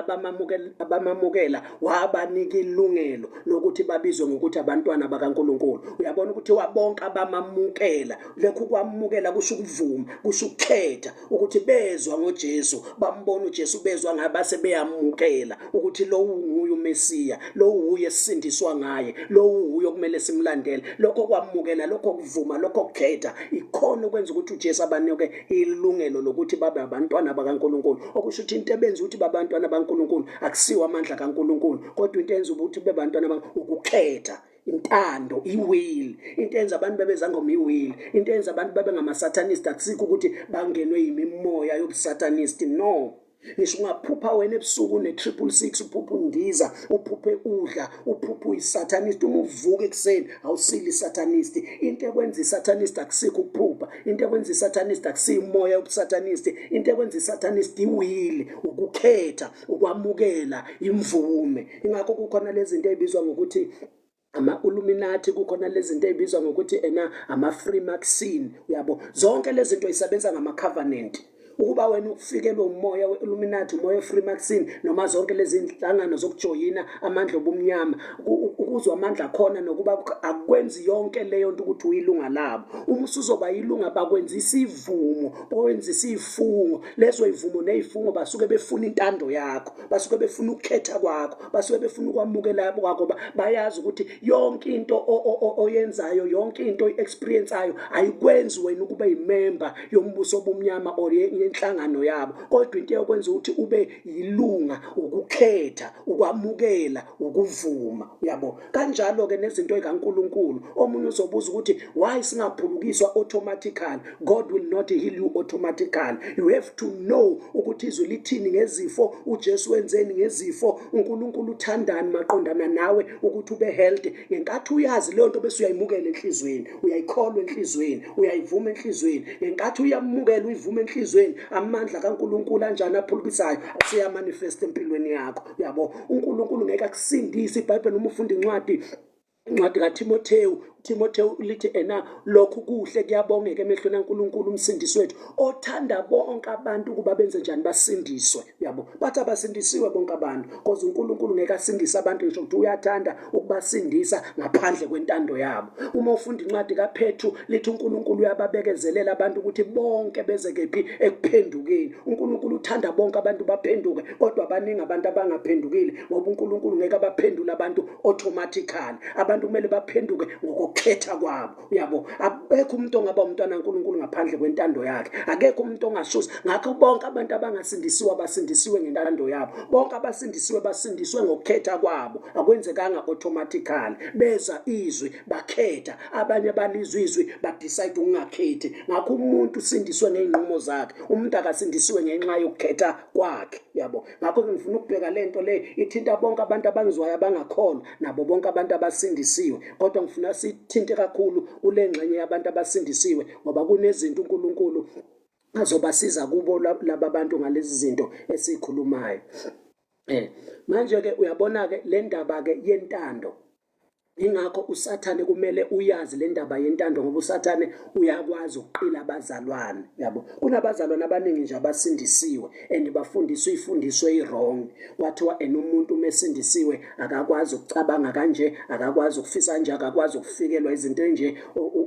abamamukela wabanika ilungelo lokuthi babizwe ngokuthi abantwana bakaNkulunkulu. Uyabona ukuthi wabonke abamamukela, lokhu kwamukela kusho ukuvuma, kusho ukukhetha, ukuthi bezwa ngoJesu, bambona uJesu, bezwa ngaye, base beyamukela ukuthi lo unguye uMesiya. uMesiya, lo wuye esisindiswa ngaye, lo wuye okumele simlandele. Lokho kwamukela, lokho kuvuma, lokho kukhetha ikhona okwenza ukuthi uJesu abanike ilungelo lokuthi babe abantwana bakaNkulunkulu. Okusho ukuthi into ebenza ukuthi babantwana bakaNkulunkulu akusiwo amandla kaNkulunkulu, kodwa into enza ukuthi bebantwana ukukhetha, intando, iwill. Into enza abantu bebe zangoma iwill, into enza abantu babe ngama-satanist akusikho ukuthi bangenwe yimimoya yobusatanist, no. Ngisho ungaphupha wena ebusuku une-666, uphupha undiza, uphuphe udla, uphuphe uyisatanist, uma uvuka ekuseni awusile isatanist. Into ekwenza isatanist akusikho ukuphupha, into ekwenza isatanist akusiyo umoya yobusatanist, into ekwenza isatanist iwill, ukukhetha, ukwamukela imvume. Ingakho kukhona lezi zinto ey'bizwa ngokuthi ama-Illuminati, kukhona lezi zinto ey'bizwa ngokuthi ena ama-Freemason, uyabo. Zonke lezi zinto yisebenza ngama-covenant. Ukuba wena ufikelwe umoya we-Illuminati, umoya we-Freemason, noma zonke lezi nhlangano zokujoyina amandla obumnyama, ukuzwa amandla akhona nokuba akwenzi yonke leyo nto ukuthi uyilunga labo. Uma usuzoba yilunga bakwenzisa ivumo, bakwenzisa izifungo. Lezo ivumo nezifungo basuke befuna intando yakho, basuke befuna ukukhetha kwakho, basuke befuna ukwamukela kwakho. Bayazi ukuthi yonke into oyenzayo, yonke into oyi-experienceayo ayikwenzi wena ukuba yimember yombuso obumnyama or yenhlangano yabo, kodwa into eyokwenza ukuthi ube yilunga ukukhetha, ukwamukela, ukuvuma, uyabo. Kanjalo-ke nezinto ey'kaNkulunkulu. Omunye uzobuza ukuthi why singaphulukiswa automatically? God will not heal you automatically. You have to know ukuthi izwi lithini ngezifo, uJesu wenzeni ngezifo, uNkulunkulu uthandani maqondana nawe ukuthi ube healthy. Ngenkathi uyazi leyo nto bese uyayimukela enhliziyweni, uyayikholwa enhliziyweni, uyayivuma enhliziyweni. Ngenkathi uyamukela uyivuma enhliziyweni, amandla kaNkulunkulu anjani aphulukisayo aseyamanifest empilweni yakho, uyabo. uNkulunkulu ngeke akusindise. iBhayibheli uma ufunda incwadi kaTimothewu, Timothewu lithi ena lokhu kuhle kuyabongeka emehlweni kaNkulunkulu umsindisi wethu, othanda bonke abantu ukuba benze njani, basindiswe, uyabo. Bathi abasindisiwe bonke abantu, because uNkulunkulu ngeke asindise abantu ngisho ukuthi uyathanda ukubasindisa ngaphandle kwentando yabo. Uma ufunda incwadi kaPetru lithi uNkulunkulu uyababekezelela abantu ukuthi bonke beze kephi, ekuphendukeni. uNkulunkulu uthanda bonke abantu baphenduke, kodwa abaningi abantu abangaphendukile, ngoba uNkulunkulu ngeke abaphendule abantu automatically. Abantu kumele baphenduke ngokukhetha kwabo, uyabo. Akekho umuntu ongaba umntwana kaNkulunkulu ngaphandle kwentando yakhe, akekho umuntu ongasusa. Ngakho bonke abantu abangasindisiwe abasindisiwe ngentando yabo, bonke abasindisiwe basindiswe ngokukhetha kwabo, akwenzekanga automatically. Beza izwi bakhetha, abanye balizwa izwi badecide ukungakhethi. Ngakho umuntu usindiswe ngey'nqumo zakhe, umuntu akasindisiwe ngenxa yokukhetha kwakhe, uyabo. Ngakho-ke ngifuna ukubheka le nto le ithinta bonke abantu abangizwayo abangakholwa nabo bonke abantu abasindisiwe, kodwa ngifuna sithinte kakhulu kule ngxenye yabantu abasindisiwe, ngoba kunezinto uNkulunkulu azobasiza kubo laba bantu ngalezi zinto esikhulumayo. Manje-ke uyabona-ke le ndaba-ke yentando. Ingakho uSathane kumele uyazi le ndaba yentando, ngoba uSathane uyakwazi ukuqila abazalwane, yabo. Kunabazalwane abaningi nje abasindisiwe and bafundiswe ifundiso eyi-wrong. Kwathiwa ena umuntu uma esindisiwe akakwazi ukucabanga kanje, akakwazi ukufisa kanje, akakwazi ukufikelwa izinto enje,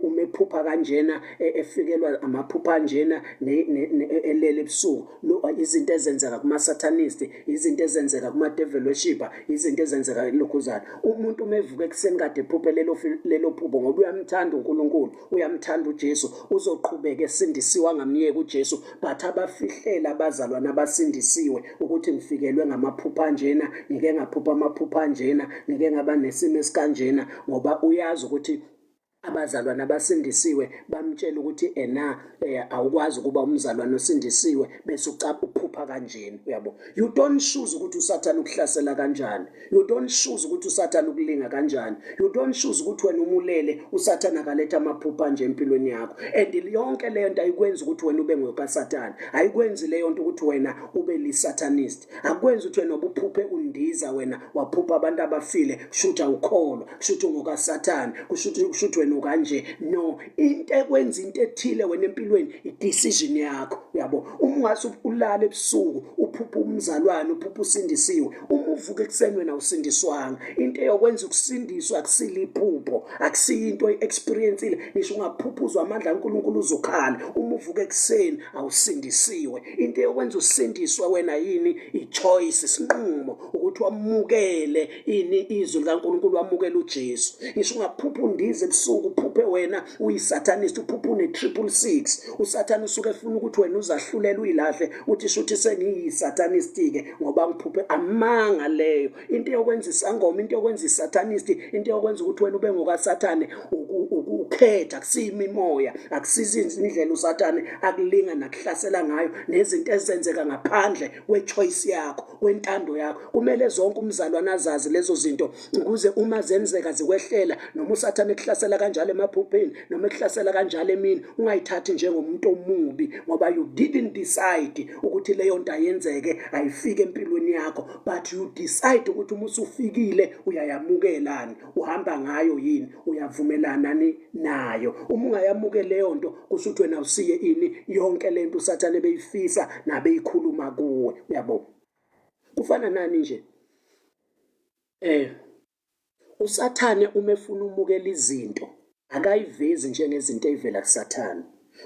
uma ephupha kanjena, efikelwa amaphupha anjena elele ebusuku. Izinto ezenzeka kuma-satanist, izinto ezenzeka kuma-devil worshipper, izinto ezenzeka elokhuzana. Umuntu uma evuka ekuseni kade ephuphe lelo phupho, ngoba uyamthanda uNkulunkulu, uyamthanda uJesu, uzoqhubeka esindisiwe angamyeki uJesu. But abafihlela abazalwane abasindisiwe ukuthi ngifikelwe ngamaphupha anjena, ngike ngaphupha amaphupha anjena, ngike ngaba nesimo esikanjena, ngoba uyazi ukuthi abazalwane abasindisiwe bamtshela ukuthi ena awukwazi ukuba umzalwane osindisiwe bese uphupha kanjena, uyabo. You don't choose ukuthi uSathane ukuhlasela kanjani, you don't choose ukuthi uSathane ukulinga kanjani, you don't choose ukuthi wena umulele uSathane akaletha amaphupha nje empilweni yakho. And yonke leyo nto ayikwenzi ukuthi wena ube ngokaSathane, ayikwenzi leyo nto ukuthi wena ube lisatanist, akwenzi ukuthi wena ubuphuphe undiza, wena waphupha abantu abafile, kusho ukuthi awukholwa, kusho ukuthi ungokaSathane, kusho ukuthi wena ukanje. No, into ekwenza into ethile wena empilweni i-decision yakho, uyabo. Uma ungase ulale ebusuku uphupha umzalwane, uphupha usindisiwe, uma uvuka ekuseni wena awusindiswanga. Into eyokwenza ukusindiswa akusile iphupho, akusiyo into oyi-experience-ile. Ngisho ungaphuphuzwa amandla kaNkulunkulu uzokhala, uma uvuka ekuseni awusindisiwe. Into eyokwenza usindiswe wena yini? I-choice, isinqumo ukuthi Ukuthi wamukele ini? Izwi likaNkulunkulu, wamukele uJesu. Ngisho ungaphupha undize ebusuku, uphuphe wena uyisatanist, uphuphe une-666, uSathane usuke efuna ukuthi wena uzahlulela, uyilahle, uthi shuthi sengiyisatanist-ke ngoba ngiphuphe. Amanga leyo. Into yokwenza isangoma, into yokwenza isatanist, into yokwenza ukuthi wena ube ngokaSathane ukukhetha, akusiyo imimoya, akusizo indlela uSathane akulinga nakuhlasela ngayo, nezinto ezenzeka ngaphandle kwe-choice yakho, kwentando yakho. Kumele zonke umzalwane azazi lezo zinto, ukuze uma zenzeka zikwehlela, noma uSathane ekuhlasela kanjalo emaphupheni, noma ekuhlasela kanjalo emini, ungayithathi njengomuntu omubi, ngoba you didn't decide ukuthi leyo nto ayenzeke, ayifike empilweni yakho, but you decide ukuthi uma usufikile uyayamukelani, uhamba ngayo yini, uyavumelana ni nayo. Uma ungayamukeli leyo nto, kusho ukuthi wena usiye ini yonke lento uSathane beyifisa nabeyikhuluma kuwe, uyabo. Kufana nani nje, uSathane uma efuna umukela izinto, akayivezi njengezinto ey'vela kuSathane,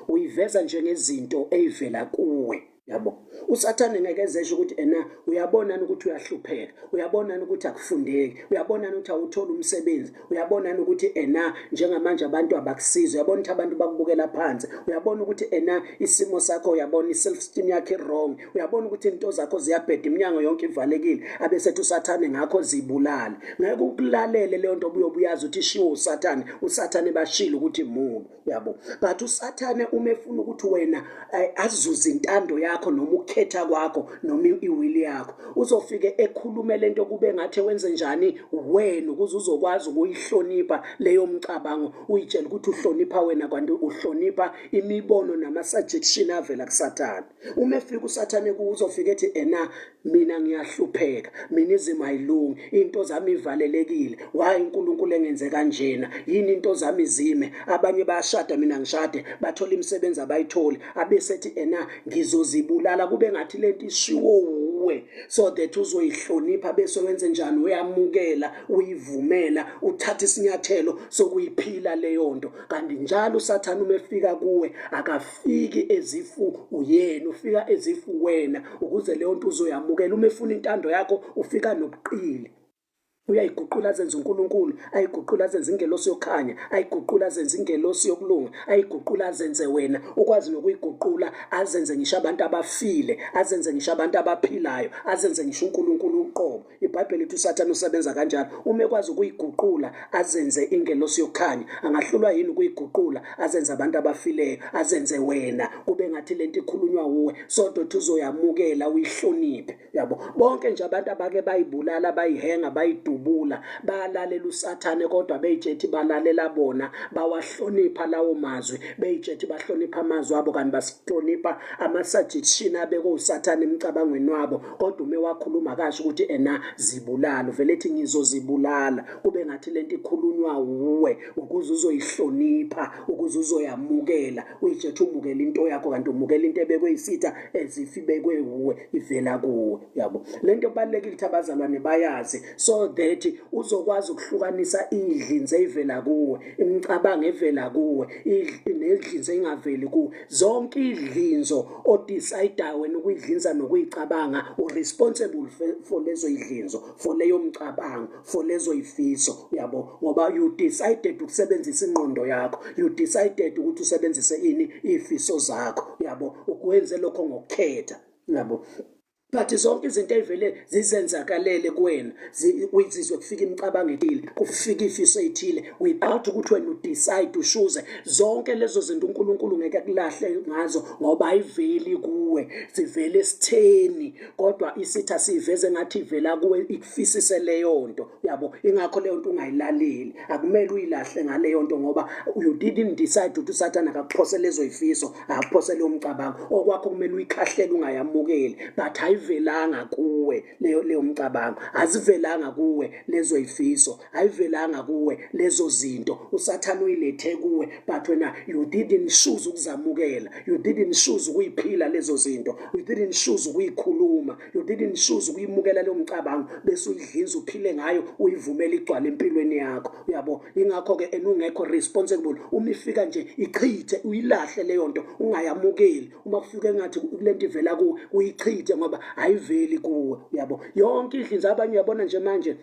uyiveza njengezinto ey'vela kuwe, yabo. USathane ngeke ezesho ukuthi ena uyabonani ukuthi uyahlupheka, uyabonani ukuthi akufundeki, uyabonani ukuthi awutholi umsebenzi, uyabonani ukuthi ena njengamanje abantu abakusizi, uyabona ukuthi abantu bakubukela phansi, uyabona ukuthi ena isimo sakho, uyabona i-self esteem yakho i-wrong, uyabona ukuthi into zakho ziyabheda, iminyango yonke ivalekile, abesethi uSathane ngakho zibulale. Ngeke ukulalele leyo nto, buyobe uyazi ukuthi ishiwo uSathane, uSathane bashilo ukuthi mubi, uyabo. But uSathane uma efuna ukuthi wena azuze intando yakho noma ukukhetha kwakho noma i-will yakho, uzofike ekhulume lento kube ngathi wenze njani wena, ukuze uzokwazi ukuyihlonipha leyo mcabango, uyitshela ukuthi uhlonipha wena, kanti uhlonipha imibono nama-suggestion avela kuSathane. Uma efika uSathane kuwe, uzofika ethi ena mina ngiyahlupheka, mina izimo ayilungi, into zami ivalelekile, why uNkulunkulu engenze kanjena, yini into zami zime, abanye bayashada mina ngishade, bathola imisebenzi abayitholi, abesethi ena ngizozibulala, kube ngathi lento ishiwo wuwe, so that uzoyihlonipha, bese wenze njani? Uyamukela, uyivumela, uthatha isinyathelo sokuyiphila leyo nto. Kanti njalo uSathane uma efika kuwe, akafiki ezifu uyena, ufika ezifu wena, ukuze leyo nto uzoyamukela. Uma efuna intando yakho, ufika nobuqili, uyayiguqula azenze uNkulunkulu, ayiguqula azenze ingelosi yokukhanya, ayiguqula azenze ingelosi yokulunga, ayiguqula azenze wena, ukwazi nokuyiguqula azenze ngisho abantu abafile, azenze ngisho abantu abaphilayo, azenze ngisho uNkulunkulu uqobo. IBhayibheli lithi uSathane usebenza kanjalo. Uma ekwazi ukuyiguqula azenze ingelosi yokukhanya, angahlulwa yini ukuyiguqula azenze abantu abafileyo, azenze wena, kube ngathi lento ikhulunywa wuwe, so that uzoyamukela, uyihloniphe, yabo. Bonke nje abantu abake bayibulala, bayihenga, bayidubula, balalela uSathane, kodwa beyitshethi balalela bona, bawahlonipha lawo mazwi, beyitshethi bahlonipha amazwi abo, kanti basihlonipha ama-suggestion abekwe uSathane emcabangweni wabo. Kodwa uma wakhuluma kasho ukuthi ena zibulala, uvele ethi ngizozibulala, kube ngathi lento ikhulunywa wuwe, ukuze uzoyihlonipha, ukuze uzoyamukela, uyitshethi umukela into yakho, kanti umukela into ebekwe isitha ezifi ibekwe wuwe, ivela kuwe, yabo. Lento kubalulekile ukuthi abazalwane bayazi, so that uzokwazi ukuhlukanisa idlinze evela kuwe, imicabango evela kuwe, nedlinze engaveli kuwe. Zonke idlinzo odecide wena ukuyidlinza nokuyicabanga, u-responsible for lezo idlinzo, for leyo mcabango, for lezo ifiso, uyabo, ngoba you decided ukusebenzisa ingqondo yakho, you decided ukuthi usebenzise ini? Ifiso zakho, uyabo, ukwenze lokho ngokukhetha, uyabo. But zonke izinto ey'vele zizenzakalele kuwena, uyizizwe kufika imicabango ethile, kufika ifiso ey'thile, without ukuthi wena udecide, ushuze, zonke lezo zinto uNkulunkulu ngeke akulahle ngazo, ngoba ayiveli kuwe, zivele esitheni, kodwa isitha siyiveze ngathi ivela kuwe, ikufisise leyo nto, uyabo. Ingakho leyo nto ungayilaleli, akumele uyilahle ngaleyo nto, ngoba you didn't decide ukuthi uSathane akakuphose lezo yifiso, akakuphose leyo mcabango. Okwakho kumele uyikhahlele, ungayamukeli, but ayivelanga kuwe leyo mcabango, azivelanga kuwe lezo yifiso, ayivelanga kuwe lezo zinto. USathane uyilethe kuwe, but wena you didn't choose ukuzamukela, you didn't choose ukuyiphila lezo zinto, you didn't choose ukuyikhuluma, you didn't choose ukuyimukela leyo mcabango, bese uyidlinza, uphile ngayo, uyivumele igcwale empilweni yakho, uyabo. Ingakho-ke enungekho responsible. Uma ifika nje, ichithe, uyilahle leyo nto, ungayamukeli. Uma kufika engathi kulento ivela kuwe, uyichithe, ngoba Ayiveli kuwe, uyabo. Yonke idlinza abanye, uyabona nje manje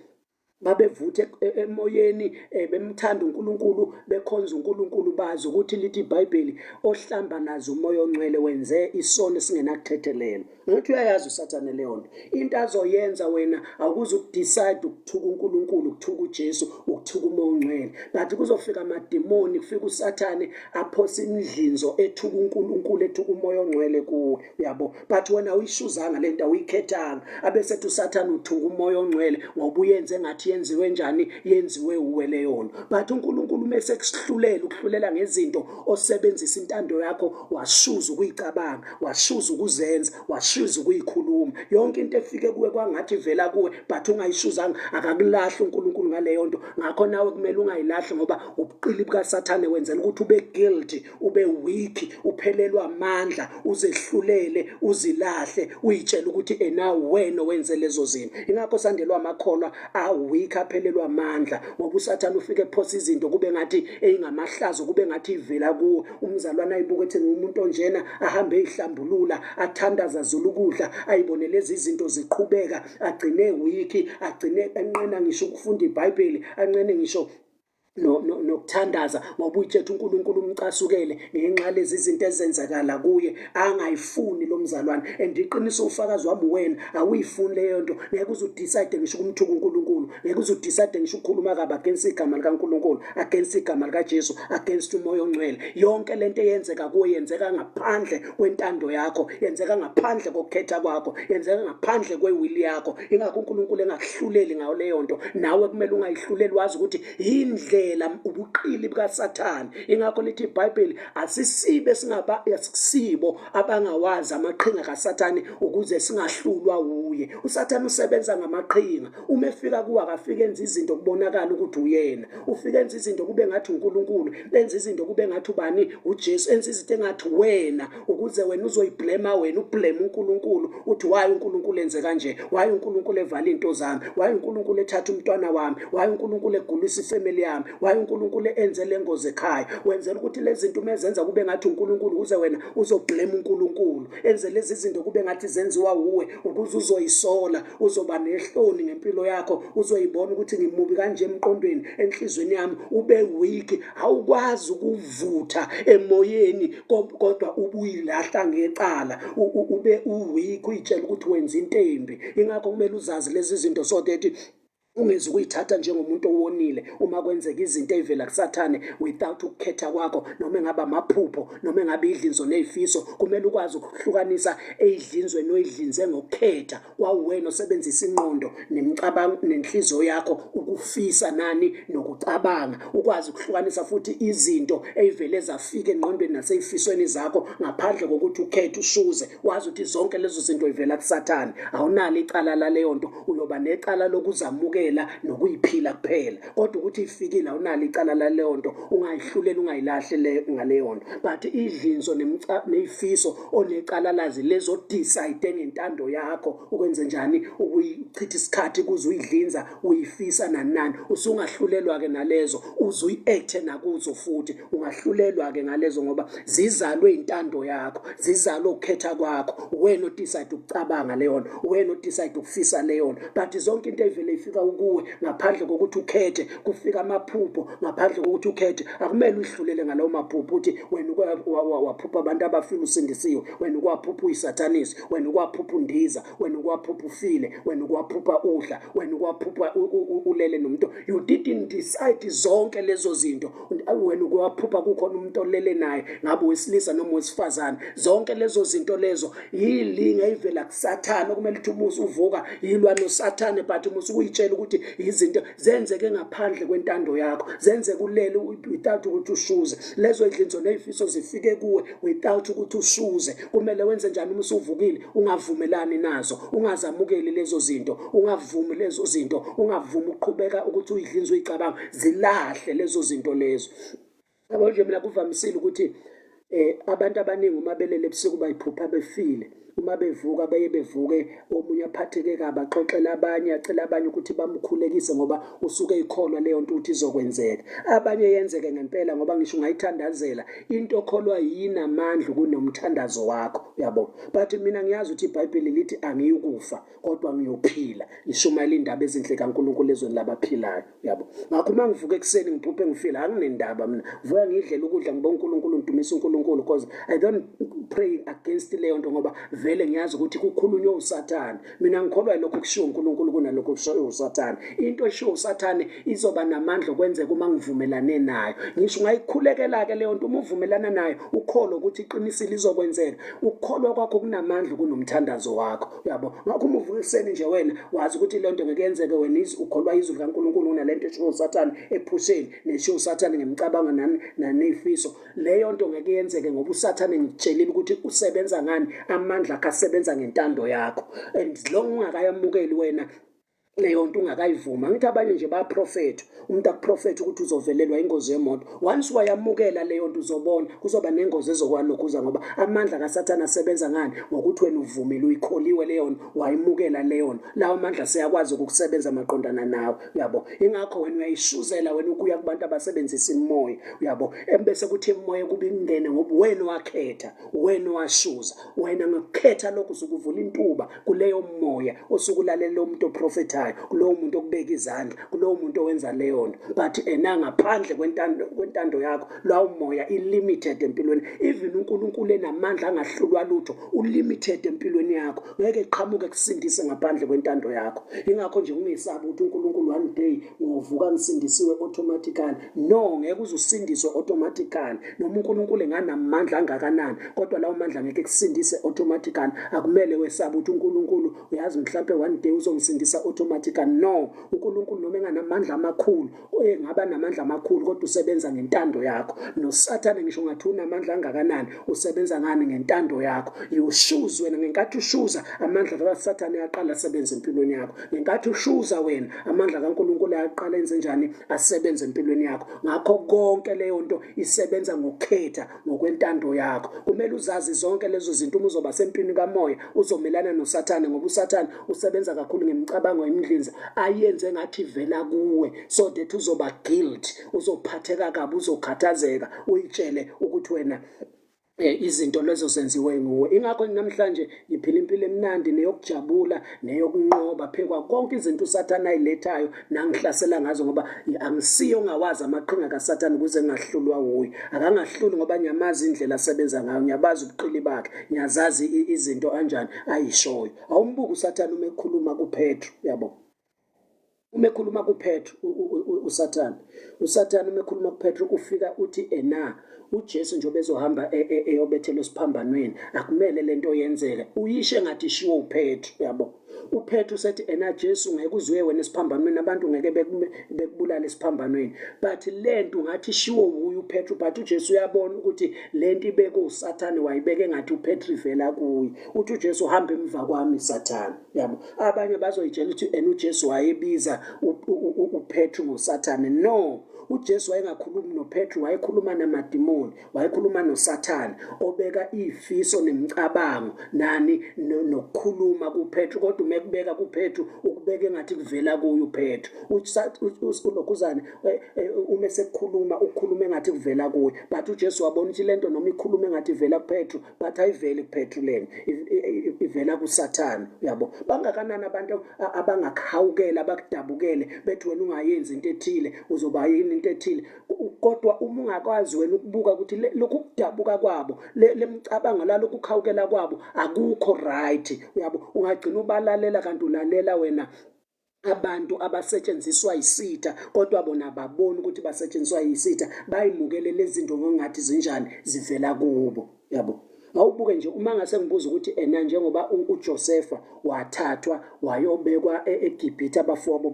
babevuthe emoyeni, bemthanda uNkulunkulu, bekhonza uNkulunkulu, bazi ukuthi lithi iBhayibheli ohlamba nazo uMoya oNgcwele wenze isono esingenakuthethelelwa. Ngathi uyayazi uSathane leyo nto. Into azoyenza wena awukuze ukudecide ukuthuka uNkulunkulu, ukuthuka uJesu, ukuthuka uMoya oNgcwele, but kuzofika amadimoni, kufika uSathane aphose imidlinzo ethuka uNkulunkulu, ethuka uMoya oNgcwele kuwe, uyabo. But wena awuyishuzanga lento, awuyikhethanga. Abesethi uSathane uthuka uMoya oNgcwele ngoba uyenze ngathi yenziwe njani, yenziwe uwe leyo nto. But uNkulunkulu uma esekuhlulela, ukuhlulela ngezinto osebenzisa intando yakho, washuza ukuyicabanga, washuza ukuzenza, washuza ukuyikhuluma. Yonke into efike kuwe kwangathi ivela kuwe, but ungayishuzanga, akakulahli uNkulunkulu ngaleyo nto. Ngakho nawe kumele ungayilahli, ngoba ubuqili bukaSathane wenzela ukuthi ube guilty, ube weak, uphelelwa amandla, uzehlulele, uzilahle, uyitshela ukuthi ena wena wenze lezo zinto. Ingakho sandelwa amakholwa a weak, aphelelwa amandla, ngoba uSathane ufike ephosa izinto kube ngathi eyingamahlazo, kube ngathi ivela kuwe. Umzalwane ayibuke ethi ngumuntu onjena, ahambe eyihlambulula, athandaza, azula ukudla, ayibone lezi zinto ziqhubeka, agcine weak, agcine enqena ngisho ukufunda iBhayibheli, anqene ngisho nokuthandaza, ngoba uyitshethe uNkulunkulu umcasukele ngenxa lezi zinto ezenzakala kuye, angayifuni lo mzalwane. And iqiniso, ufakazi wami, wena awuyifuni leyo nto. Ngeke uze udecide ngisho ukumthuka uNkulunkulu, ngeke uze udecide ngisho ukukhuluma kabi against igama likaNkulunkulu, against igama likaJesu, against uMoya oNgcwele. Yonke lento eyenzeka kuwe yenzeka ngaphandle kwentando yakho, yenzeka ngaphandle kokukhetha kwakho, yenzeka ngaphandle kwewill yakho. Ingakho uNkulunkulu engakuhluleli ngayo leyo nto, nawe kumele ungayihluleli, wazi ukuthi indlela ubuqili bukaSathane. Ingakho lithi iBhayibheli asisibe singaba asikusibo abangawazi amaqhinga kaSathane ukuze singahlulwa uye. USathane usebenza ngamaqhinga. Uma efika kuwe akafike enza izinto kubonakala ukuthi uyena. Ufike enza izinto kube ngathi uNkulunkulu, enza izinto kube ngathi ubani, uJesu, enza izinto engathi wena, ukuze wena uzoyiblema, wena ublame uNkulunkulu, uthi why uNkulunkulu enze kanje, why uNkulunkulu evala into zami, why uNkulunkulu ethatha umntwana wami, why uNkulunkulu egulisa ifamily yami, why uNkulunkulu enze lengozi ekhaya. Wenzela ukuthi lezi zinto uma ezenza kube ngathi uNkulunkulu, ukuze wena uzoblame uNkulunkulu. Enze lezi zinto kube ngathi zenziwa uwe, ukuze uzoyisola, uzoba nehloni ngempilo yakho, uzoyibona ukuthi ngimubi kanje emqondweni, enhlizweni yami, ube weak, awukwazi ukuvutha emoyeni kodwa ubuyilahla ngecala, ube uweak, uyitshela ukuthi wenza into embi. Ingakho kumele uzazi lezi zinto so that ungezi ukuyithatha njengomuntu owonile uma kwenzeka izinto ey'vela kuSathane without ukukhetha kwakho, noma engaba amaphupho, noma engabe idlinzo ney'fiso. Kumele ukwazi ukuhlukanisa eyidlinzweni oyidlinze ngokukhetha kwawuwena osebenzisa ingqondo nemicabango nenhliziyo yakho ukufisa nani nokucabanga, ukwazi ukuhlukanisa futhi izinto ey'vele zafika engqondweni nasey'fisweni zakho ngaphandle kokuthi ukhethe, ushuze, wazi ukuthi zonke lezo zinto ivela kuSathane. Awunalo icala laleyo nto, uyoba necala lokuzamukela nokuyiphila kuphela, kodwa ukuthi ifikile awunalo icala laleyo nto, ungayihluleli, ungayilahli ngaleyo nto. But idlinzo neyifiso onecala lazi lezo decide ngentando yakho ukwenze njani, ukuyichitha isikhathi kuze uyidlinza, uyifisa nani nani, usungahlulelwa-ke nalezo, uze uyi-acte nakuzo futhi ungahlulelwa-ke ngalezo, ngoba zizalwe intando yakho, zizalwe ukukhetha kwakho, wena odecide ukucabanga leyo nto, wena odecide ukufisa leyo nto. But zonke into ey'vele ifika kuwe ngaphandle kokuthi ukhethe, kufika amaphupho ngaphandle kokuthi ukhethe, akumele uyihlulele ngalawo maphupho, uthi wena waphupha abantu abafile usindisiwe, wena ukwaphupha uyisathanisi, wena ukwaphupha undiza, wena ukwaphupha ufile, wena ukwaphupha udla, wena ukwaphupha ulele nomuntu. You didn't decide zonke lezo zinto. Wena ukwaphupha kukhona umuntu olele naye, ngabe wesilisa noma wesifazane. Zonke lezo zinto lezo yilinga eyivela kuSathane okumele ukuthi umuzi uvuka yilwa noSathane, but umuzi ukuyitshela ukuthi izinto zenzeke ngaphandle kwentando yakho, zenzeke ulele without ukuthi ushuze. Lezo idlinzo ney'fiso zifike kuwe without ukuthi ushuze. Kumele wenze njani uma usuvukile? Ungavumelani nazo, ungazamukeli lezo zinto, ungavumi lezo zinto, ungavumi ukuqhubeka ukuthi uyidlinze, uyicabanga, zilahle lezo zinto lezo. Yabo nje mina kuvamisile ukuthi abantu abaningi uma belele ebusuku bayiphupha befile. Uma bevuka beye bevuke omunye aphatheke kabi axoxele abanye acele abanye ukuthi bamkhulekise ngoba usuke eyikholwa leyo nto ukuthi izokwenzeka. Abanye yenzeke ngempela ngoba ngisho ungayithandazela into okholwa yinamandla kunomthandazo wakho uyabo. But mina ngiyazi ukuthi iBhayibheli lithi angiyukufa kodwa ngiyophila ngishumayela indaba ezinhle kaNkulunkulu ezweni labaphilayo uyabo. Ngakho uma ngivuka ekuseni ngiphuphe ngifile anginendaba mina, vuka ngidlela ukudla ngibonga uNkulunkulu ngidumisa uNkulunkulu because I don't pray against leyo nto ngoba vele ngiyazi ukuthi kukhulunywe uSathane. Mina ngikholwa lokho kushiwo uNkulunkulu kunalokho kushiwo uSathane. Into eshiwo uSathane izoba namandla okwenzeka uma ngivumelane nayo. Ngisho ungayikhulekela-ke leyo nto uma uvumelana nayo ukholwe ukuthi iqinisile izokwenzeka. Ukukholwa kwakho kunamandla kunomthandazo wakho uyabo. Ngakho uma uvuka ekuseni nje wena wazi ukuthi le nto ngeke yenzeke wena ukholwa izwi likaNkulunkulu kunalento eshiwo uSathane ephusheni neshiwo uSathane ngemicabango nanezifiso. Leyo nto ngeke yenzeke ngoba uSathane ngikutshelile ukuthi usebenza ngani, amandla akhe asebenza ngentando yakho. And long ungakayamukeli wena leyo nto ungakayivuma, angithi abanye nje bayaprofetha, umuntu akuprofetha ukuthi uzovelelwa ingozi yemoto. Once wayamukela leyo nto uzobona kuzoba nengozi ezokwalokhuza ngoba amandla kaSathane asebenza ngani, ngokuthi wena uvumile uyikholiwe leyo nto wayimukela leyo nto, lawo mandla seyakwazi ukukusebenza maqondana nawe uyabo. Ingakho wena uyayishuzela wena ukuya kubantu abasebenzisa imimoya uyabo, ebese kuthi imimoya kuba ingene ngoba wena wakhetha, wena washuza, wena ngokukhetha lokhu usukuvula intuba kuleyo moya osukulalela lo muntu oprofethayo, kulowo muntu okubeka izandla, kulowo muntu owenza leyo nto. But ena ngaphandle kwentando yakho lawo moya i-limited empilweni. Even uNkulunkulu enamandla angahlulwa lutho, u-limited empilweni yakho, ngeke eqhamuke kusindise ngaphandle kwentando yakho. Ingakho nje ungesabi ukuthi uNkulunkulu one day ngovuka ngisindisiwe automatically. No, ngeke uze usindiswe automatically noma uNkulunkulu enganamandla angakanani, kodwa lawo mandla ngeke kusindise automatically. Akumele wesabe ukuthi uNkulunkulu uyazi mhlampe one day uzongisindisa automatically. No, uNkulunkulu noma enganamandla amakhulu, engaba namandla amakhulu kodwa usebenza ngentando yakho. NoSathane ngisho ngathi unamandla angakanani, usebenza ngani? Ngentando yakho. You choose wena, ngenkathi ushuza amandla kaSathane ayaqala asebenze empilweni yakho. Ngenkathi ushuza wena amandla kaNkulunkulu ayaqala enze njani? Asebenze empilweni yakho. Ngakho konke leyo nto isebenza ngokukhetha ngokwentando yakho. Kumele uzazi zonke lezo zinto uma uzoba sempini kamoya, uzomelana noSathane ngoba uSathane usebenza kakhulu ngemicabango yemidlinza ayenze ngathi ivela kuwe, so that uzoba guilt, uzophatheka kabi, uzokhathazeka, uyitshele ukuthi wena izinto lezo zenziwe nguwe. Ingakho namhlanje ngiphila impilo emnandi neyokujabula neyokunqoba phekwa konke izinto uSathane ayilethayo nangihlasela ngazo, ngoba angisiyo ongawazi amaqhinga kaSathane ukuze ngingahlulwa wuye. Akangahluli ngoba ngiyamazi indlela asebenza ngayo, ngiyabazi ubuqili bakhe, ngiyazazi izinto anjani ayishoyo. Awumbuki uSathane uma ekhuluma kuPetru uyabo. Uma ekhuluma kuPetru uSathane, uSathane uma ekhuluma kuPetru ufika uthi ena uJesu njengoba ezohamba eyobethelwa esiphambanweni, akumele lento yenzeke, uyishe ngathi ishiwo uPetru uyabo. UPetru usethi ena Jesu ngeke uzuye wena esiphambanweni, abantu ngeke bekubulale esiphambanweni, but lento ngathi ishiwo wuye uPetru. But uJesu uyabona ukuthi lento ibeke uSathane, wayibeke ngathi uPetru ivela kuye. Uthi uJesu hamba emva kwami Sathane uyabo. Abanye bazoyitshela ukuthi ena uJesu wayebiza uPetru ngoSathane. No, uJesu wayengakhulumi noPetru, wayekhuluma namadimoni, wayekhuluma noSathane obeka ifiso nemicabango nani nokukhuluma kuPetru. Kodwa uma ekubeka kuPetru ukubeka engathi kuvela kuye uPetru. Ulokhuzane uma sekukhuluma ukukhuluma engathi kuvela kuye, but uJesu wabona ukuthi lento noma ikhuluma engathi ivela kuPetru, but ayiveli kuPetru, lena ivela kuSathane uyabo. Bangakanani abantu abangakhawukela abakudabukele bethi wena ungayenzi into ethile, uzoba yini into ethile, kodwa uma ungakwazi wena ukubuka ukuthi lokhu kudabuka kwabo, lemicabango lalokhu kukhawukela kwabo akukho right uyabo, ungagcina ubalalela kanti ulalela wena abantu abasetshenziswa yisitha, kodwa bona babona ukuthi basetshenziswa yisitha, bayimukele lezi zinto ngongathi zinjani zivela kubo yabo. Awubuke nje uma ngase ngibuza ukuthi ena njengoba uJosepha wathathwa wayobekwa eGibhithe, abafowabo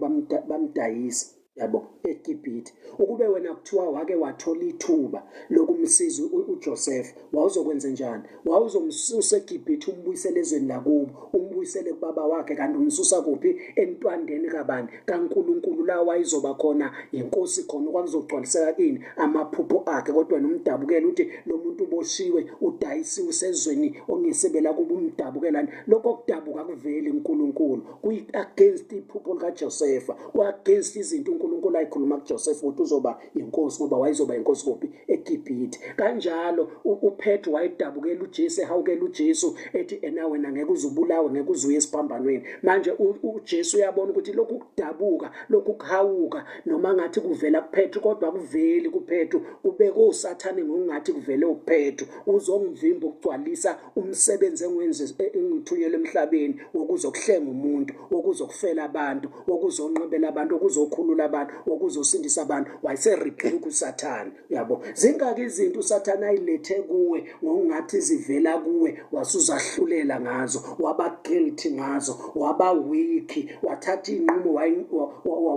bamdayisa. Yabo, eGibhithe. Ukube wena kuthiwa wake wathola ithuba lokumsiza uJoseph, wawuzokwenza njani? Wawuzomsusa eGibhithe umbuyisele ezweni lakubo, umbuyisele kubaba wakhe, kanti umsusa kuphi? Entwandeni kabani? KaNkulunkulu, la wayezoba khona inkosi khona, kwakuzogcwaliseka ini? Amaphupho akhe. Kodwa nomdabukela uthi lo muntu uboshiwe, udayisiwe, usezweni ongesebela kuba umdabukelani. Lokho kudabuka kuveli uNkulunkulu, kuyi-against iphupho likaJosefa, ku-against izinto uNkulunkulu ayikhuluma kuJosefa ukuthi uzoba inkosi, ngoba wayezoba inkosi kuphi? EGibhithe. Kanjalo uPetru wayedabukela uJesu, ehawukela uJesu, ethi ena wena ngeke uzubulawe, ngeke uzuye esiphambanweni. Manje uJesu uyabona ukuthi lokhu kudabuka, lokhu kuhawuka, noma ngathi kuvela kuPetru, kodwa kuveli kuPetru, kubeke uSathane ngokungathi kuvele uPetru, uzongivimba ukugcwalisa umsebenzi engiwenze engithunyelwe emhlabeni wokuzokuhlenga umuntu, wokuzokufela abantu, wokuzonqobela abantu, wokuzokhulula abantu, wokuzosindisa abantu. Wayeserebuke uSathane. Uyabo, zingaki izinto uSathane ayilethe kuwe ngokungathi zivela kuwe, wasuzahlulela ngazo, waba guilty ngazo, waba weak, wathatha inqumo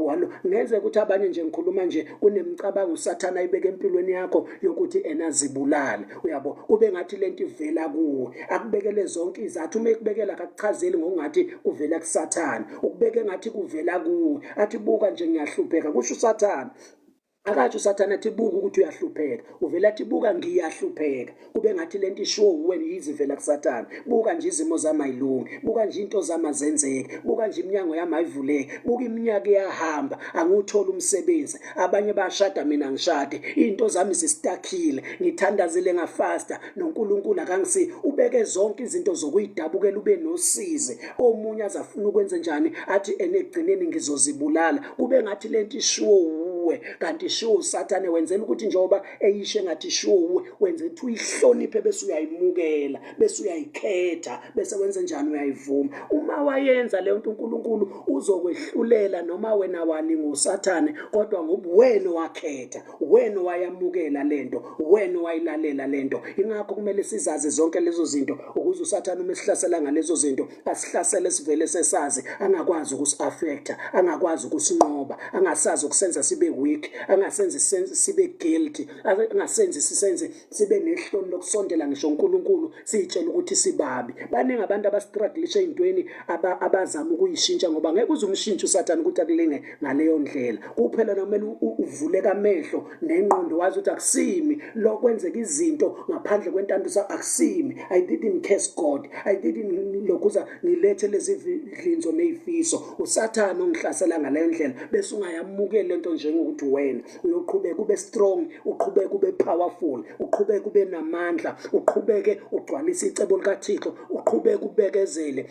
walo. Ngenzeka ukuthi abanye nje ngikhuluma nje kunemicabango uSathane ayibeke empilweni yakho yokuthi ena zibulale. Uyabo, kube ngathi lento ivela kuwe, akubekele zonke izathu. Uma ekubekela akakuchazeli ngokungathi kuvela kuSathane, ukubeke ngathi kuvela kuwe, athi buka nje ngiyahlupheka, kusho uSathane. Akathi uSathane athi buka ukuthi uyahlupheka, uvela athi buka ngiyahlupheka, kube ngathi lento ishiwo uwena yizivela kuSathane. Buka nje izimo zami ayilungi, buka nje into zami azenzeki, buka nje iminyango yami ayivuleki, buka iminyaka iyahamba angiwutholi umsebenzi, abanye bashada mina ngishade, into zami zisitakhile, ngithandazile ngafasta noNkulunkulu akangisi. Ubeke zonke izinto zokuyidabukela, ube nosizi. Omunye azafuna ukwenze njani, athi enegcineni ngizozibulala, kube ngathi lento ishiwo uwe, kanti ishiwo uSathane. Wenzela ukuthi njengoba eyisho engathi ishiwo uwe, wenze ukuthi uyihloniphe, bese uyayimukela, bese uyayikhetha, bese wenze njani? Uyayivuma. Uma wayenza leyo nto, uNkulunkulu uzokwehlulela noma wena walinga uSathane, kodwa ngoba wena wakhetha, wena wayamukela lento, wena wayilalela lento. Ingakho kumele sizazi zonke lezo zinto, ukuze uSathane uma esihlasela ngalezo zinto, asihlasele sivele sesazi, angakwazi ukusi-affecta, angakwazi ukusinqoba, angasazi ukusenza sibe weak, angasenzi sibe guilty, angasenzi sisenze sibe nehloni lokusondela ngisho uNkulunkulu, siyitshela ukuthi sibabi. Baningi abantu abastrugglisha ey'ntweni abazama ukuyishintsha, ngoba ngeke uze umshintshe uSathane ukuthi akulinge ngaleyo ndlela. Kuphela kumele uvuleke amehlo nengqondo, wazi ukuthi akusimi lo kwenzeka izinto ngaphandle kwentando, akusimi. I didn't curse God, I didn't lokhuza ngilethe lezi dlinzo nezifiso, uSathane ongihlasela ngaleyo ndlela. Bese ungayamukeli lento njengokuthi wena uyoqhubeka ube strong, uqhubeke ube powerful, uqhubeke ube namandla, uqhubeke ugcwalise icebo likaThixo, uqhubeke ubekezele,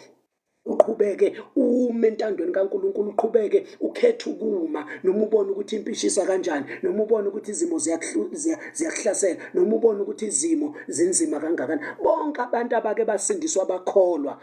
uqhubeke ume entandweni kaNkuluNkulu, uqhubeke ukhethe ukuma noma ubone ukuthi impi ishisa kanjani, noma ubone ukuthi izimo ziyakuhlasela, noma ubone ukuthi izimo zinzima kangakanani. Bonke abantu abake basindiswa bakholwa,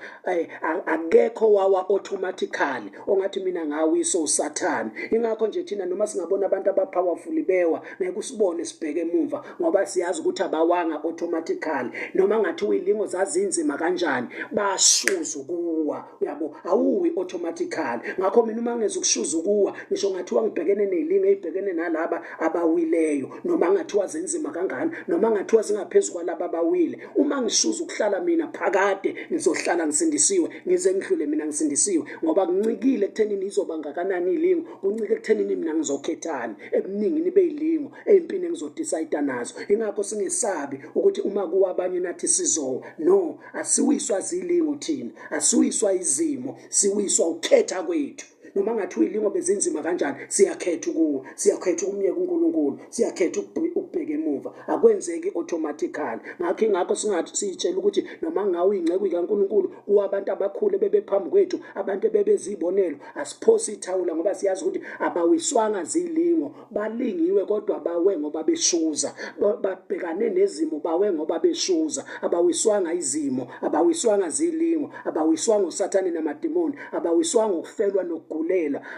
akekho wawa automatically ongathi mina ngawiso uSathane. Ingakho nje thina noma singabona abantu abapowerful bewa, ngeke usibone sibheke emumva, ngoba siyazi ukuthi abawanga automatically. Noma ngathi uyilingo zazinzima kanjani, bashuza ukuwa. Uyabo, awuwi automatically. Ngakho mina uma ngeze ukushuza ukuwa, ngisho ngathiwa ngibhekene nezilingo ezibhekene nalaba abawileyo, noma ngathiwa zenzima kangani, noma ngathiwa zingaphezu kwalaba abawile, uma ngishuza ukuhlala mina phakade, ngizohlala ngisindisiwe ngize ngidlule mina ngisindisiwe, ngoba kuncikile ekuthenini izoba ngakanani ilingo, kuncike ekuthenini mina ngizokhethani ebuningini beyilingo ey'mpini engizodicide nazo. Ingakho singesabi ukuthi uma kuwa abanye nathi sizowa. No, asiwiswa zilingo thina, asiwiswa izimo, siwiswa ukukhetha kwethu. Noma ngathi uyilingo bezinzima kanjani, siyakhetha ukuwa, siyakhetha ukumyeka uNkulunkulu, siyakhetha ukubheka emuva. Akwenzeki automatically. Ngakho ingakho singathi siyitshela ukuthi noma ngawe ingceku kaNkulunkulu, kuwa abantu abakhulu bebephambi kwethu, abantu ebebezibonelo, asiphosi ithawula, ngoba siyazi ukuthi abawiswanga zilingo. Balingiwe, kodwa bawe ngoba beshuza, babhekane nezimo, bawe ngoba beshuza. Abawiswanga izimo, abawiswanga zilingo, abawiswanga uSathane namadimoni, abawiswanga ukufelwa nokugulela.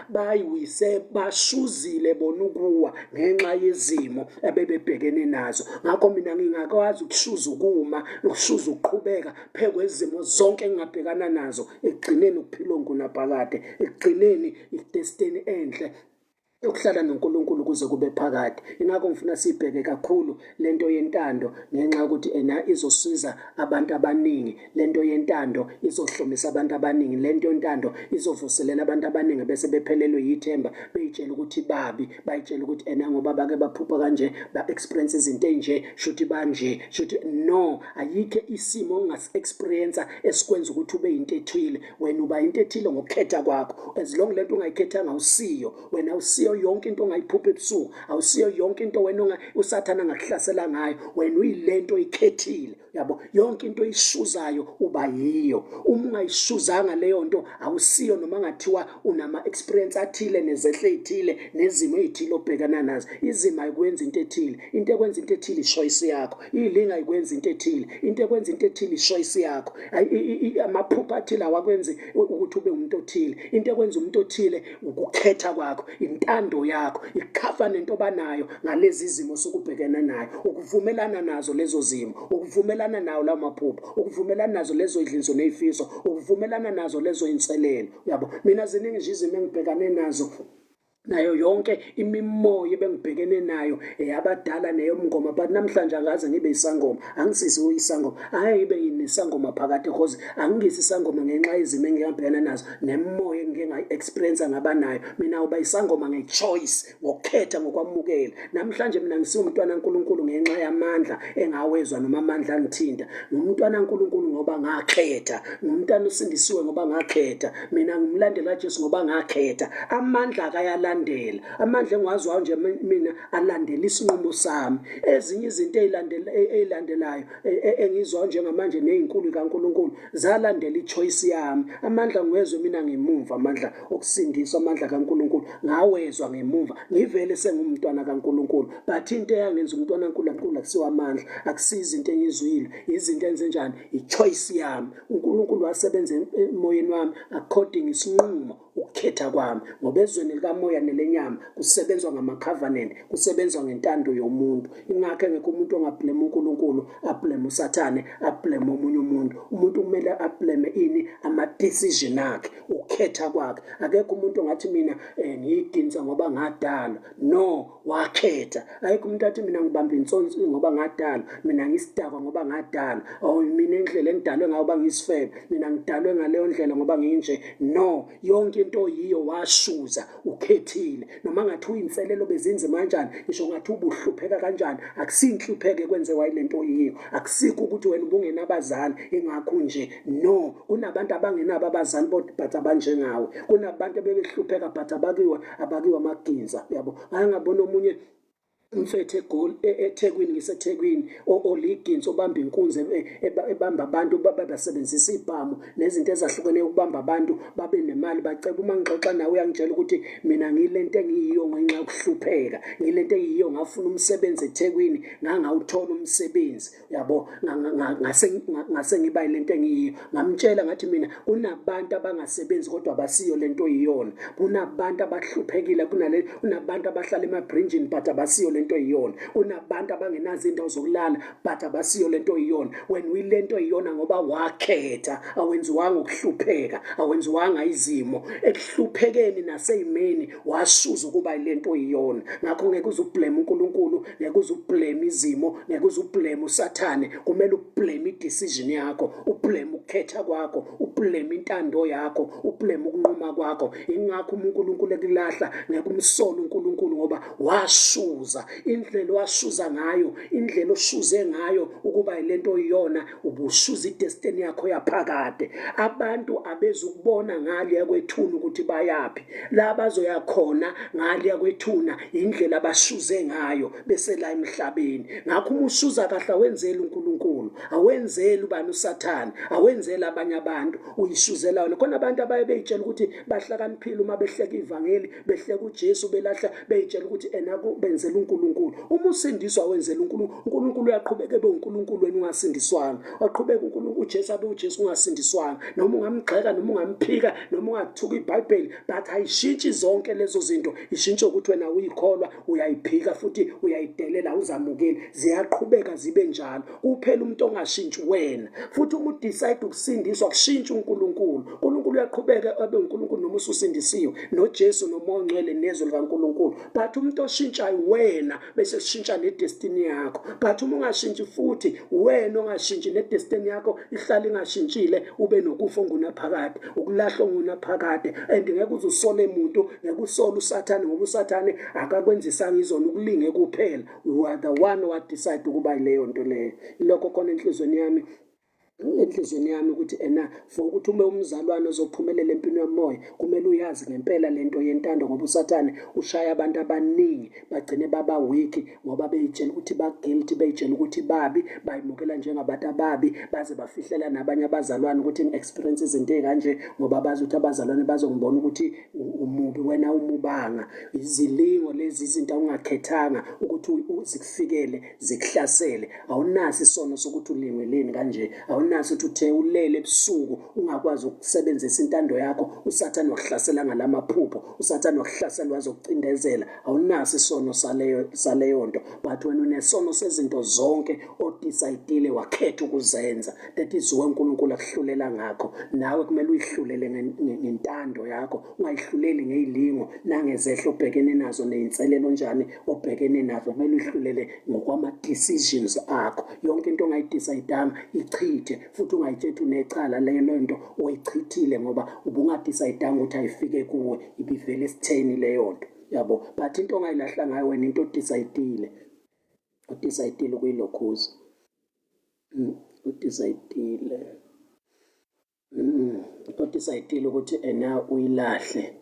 Bayiwise, bashuzile bona ukuwa ngenxa yezimo ebebebhekene nazo. Ngakho mina ngingakwazi ukushuza ukuma, ukushuza ukuqhubeka phezu kwezimo zonke engingabhekana nazo, ekugcineni ukuphila ongunaphakade, ekugcineni idestiny enhle. Yokuhlala noNkulunkulu kuze kube phakade. Ingakho ngifuna sibheke kakhulu lento yentando ngenxa yokuthi ena izosiza abantu abaningi. Lento yentando izohlomisa abantu abaningi. Lento yentando izovuselela abantu abaningi bese bephelelwe yithemba, beyitshela ukuthi babi, bayitshela ukuthi ena ngoba bake baphupha kanje, ba-experience izinto ey'nje, shuthi banje, shuthi no, ayikho isimo ongasi-experience esikwenza ukuthi ube yinto ethile. Wena uba into ethile ngokukhetha kwakho. As long lento ungayikhethanga awusiyo. Wena awusiyo yonke into ongayiphupha ebusuku, awusiyo yonke into wena uSathane angakuhlasela ngayo. Wena uyilento oyikhethile, yabo. Yonke into oyishuzayo uba yiyo. Uma ungayishuzanga leyo nto awusiyo, noma ngathiwa unama-experience athile nezehlo ey'thile nezimo ey'thile obhekana nazo. Izimo ayikwenzi into ethile. Into ekwenza into ethile ishoyisi yakho. Ilinga ayikwenzi into ethile. Into ekwenza into ethile ishoyisi yakho. Amaphupho athile awakwenzi ukuthi ube umuntu othile. Into ekwenza umuntu othile ukukhetha kwakho, intando yakho, i-covenant obanayo ngalezi zimo osukubhekene nayo, ukuvumelana nazo lezo zimo, ukuvumelana nawo lawo maphupho, ukuvumelana nazo lezo idlinzo nezifiso, ukuvumelana nazo lezo inselelo. Uyabo, mina ziningi nje izimo engibhekane nazo nayo yonke imimoya ebengibhekene nayo eyabadala neyomngoma, but namhlanje akaze ngibe isangoma, angisisi isangoma, angeke ngibe nesangoma phakade, cause angingisi isangoma ngenxa yezimo engingabhekana nazo nemimoya engike ngayi-experience ngaba nayo. Mina uba isangoma nge-choice, ngokukhetha, ngokwamukela. Namhlanje mina ngisiwumntwana kaNkulunkulu ngenxa yamandla engawezwa noma amandla angithinta. Ngumntwana kaNkulunkulu ngoba ngakhetha. Ngumntwana osindisiwe ngoba ngakhetha. Mina ngumlandeli kaJesu ngoba ngakhetha. Amandla akayalandela. Amandla engiwazwayo nje mina alandela isinqumo sami. Ezinye izinto ey'landelayo engizwayo njengamanje ney'nkulu kaNkulunkulu zalandela i-choice yami. Amandla ngiwezwe mina ngemumva, amandla okusindiswa, amandla kaNkulunkulu ngawezwa ngemumva, ngivele sengumntwana kaNkulunkulu. But into eyangenza umntwana kaNkulunkulu akusiwo amandla, akusiyo izinto engizwile, izinto enzenjani, i-choice yami. uNkulunkulu wasebenza emoyeni wami according isinqumo, ukukhetha kwami, ngoba ezweni likamoya nelenyama kusebenzwa ngama-covenant, kusebenzwa ngentando yomuntu. Ingakho engekho umuntu ongablame uNkulunkulu, ablame uSathane, ablame omunye umuntu. Umuntu kumele ablame ini? Ama-decision akhe, ukukhetha kwakhe. Akekho umuntu ongathi mina ngiyiginsa ngoba ngadalwa. No, wakhetha. Ayikho umuntu athi mina ngibamba insonsi ngoba ngadalwa, mina ngisidakwa ngoba ngadalwa, or mina indlela engidalwe ngayo uba ngisifebe, mina ngidalwe ngaleyo ndlela ngoba nginje. No, yonke into oyiyo washuza, ukhethile. Noma ngathi uyinselelo bezinzima kanjani, ngisho ngathi ubuhlupheka kanjani, akusinhlupheke kwenzewa yilento oyiyo. Akusikho ukuthi wena ubungenabazali ingakho nje. No, kunabantu abangenabo abazali but abanjengawe. Kunabantu ebebehlupheka but abakiwe amaginza, yabo. Ngake ngabona omunye umfethu eGoli, eThekwini, ngiseThekwini, oliginsi obamba inkunzi, ebamba abantu, babasebenzisa ibhamu nezinto ezahlukeneyo ukubamba abantu babe nemali baceba. Uma ngixoxa nawe uyangitshela ukuthi mina ngilento engiyiyo ngenxa yokuhlupheka, ngilento engiyiyo ngafuna umsebenzi eThekwini, ngangawuthola umsebenzi, yabo, ngase ngiba lento engiyiyo. Ngamtshela ngathi mina kunabantu abangasebenzi kodwa abasiyo lento oyiyona, kunabantu abahluphekile kunale, kunabantu abahlala emabrinjini but abasiyo lento oyiyona, kunabantu abangenazo indawo zokulala but abasiyo lento oyiyona. Wena uyilento oyiyona ngoba wakhetha, awenziwanga ukuhlupheka, awenziwanga izimo. Ekuhluphekeni naseyimeni washuza ukuba yilento oyiyona. Ngakho ngeke uze ublame uNkulunkulu, ngeke uze ublame izimo, ngeke uze ublame uSathane. Kumele ublame i-decision yakho, ublame ukukhetha kwakho, ublame intando yakho, ublame ukunquma kwakho. Ingakho uma uNkulunkulu ekulahla ngeke umsole uNkulunkulu, ngoba washuza indlela owashuza ngayo, indlela oshuze ngayo ukuba yilento oyiyona, ubushuza idestiny yakho yaphakade. Abantu abezukubona ngale kwethuna ukuthi bayaphi, la bazoya khona ngale kwethuna indlela abashuze ngayo bese la emhlabeni. Ngakho uma ushuza kahle awenzeli uNkulunkulu, awenzeli ubani uSathane, awenzeli abanye abantu, uyishuzela wena. Khona abantu abaye beyitshela ukuthi bahlakaniphile uma behleka ivangeli, behleka uJesu, belahla, beyitshela ukuthi ena benzela uNkulunkulu. Uma usindiswa wenzela uNkulunkulu, uNkulunkulu uyaqhubeka ebe uNkulunkulu wena ungasindiswanga. Waqhubeka uNkulunkulu, uJesu abe uJesu ungasindiswanga. Noma ungamgxeka, noma ungamphika, noma ungathuka iBhayibheli, but ayishintshi zonke lezo zinto. Ishintsha ukuthi wena uyikholwa, uyayiphika futhi uyayidelela, uzamukeli. Ziyaqhubeka zibe njalo. Kuphela umuntu ongashintshi wena. Futhi uma udecide ukusindiswa kushintsha uNkulunkulu. uNkulunkulu uyaqhubeka abe uNkulunkulu noma ususindisiwe, noJesu noMoya oNgcwele nezwi likaNkulunkulu. But umuntu oshintshayo wena, bese sishintsha nedestiny yakho. But uma ungashintshi futhi wena ongashintshi nedestiny yakho ihlala ingashintshile, ube nokufa ongunaphakade, ukulahlwa ongunaphakade. And ngeke uze usole muntu, ngeke usole uSathane, ngoba uSathane akakwenzisanga izona, ukulinge kuphela. You are the one who decide ukuba leyo nto leyo. Ilokho khona enhlizweni yami, enhliziyweni yami ukuthi ena for ukuthi ube umzalwane ozophumelela empini yomoya, kumele uyazi ngempela lento yentando, ngoba uSathane ushaya abantu abaningi bagcine baba weak ngoba beyitshela ukuthi ba guilty, beyitshela ukuthi babi, bayimukela njengabantu ababi, baze bafihlela nabanye abazalwane ukuthi ngi-experience izinto ey'kanje, ngoba bazi ukuthi abazalwane bazongibona ukuthi umubi. Wena umubanga izilingo lezi, izinto awungakhethanga ukuthi zikufikele, zikuhlasele. Awunaso isono sokuthi ulingweleni kanje, awunaso ukuthi uthe ulele ebusuku ungakwazi ukusebenzisa intando yakho, uSathane wakuhlasela ngalamaphupho, uSathane wakuhlasela wazokucindezela. Awunaso isono saleyo nto, but wena unesono sezinto zonke odecide wakhetha ukuzenza. That is where uNkulunkulu akuhlulela ngakho. Nawe kumele uyihlulele ngentando yakho, ungayihluleli ngey'lingo nangezehlo obhekene nazo ney'nselelo njani obhekene nazo. Kumele uyihlulele ngokwama-decisions akho. Yonke into ongayidecidanga ichithe, futhi ungayitshethi unecala leyo nto oyichithile, ngoba ubungadecidanga ukuthi ayifike kuwe, ibivele esitheni leyo nto, yabo. But into ongayilahla ngayo wena, into odecidile, udecidile ukuyilokhuza, udecidile, udecidile ukuthi ena uyilahle.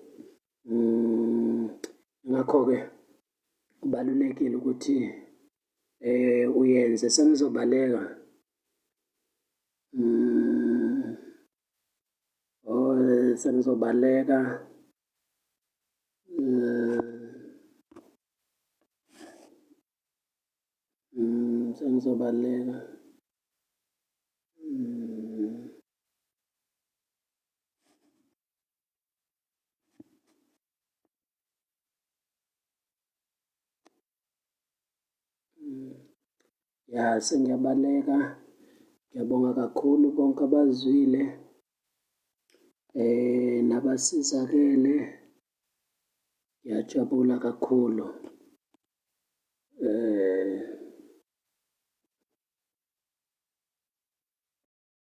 Ngakho-ke kubalulekile ukuthi uyenze. Sengizobaleka. Oh, sengizobaleka. Sengizobaleka. Ya, sengiyabaleka. Ngiyabonga kakhulu bonke abazwile nabasizakele. Ngiyajabula kakhulu.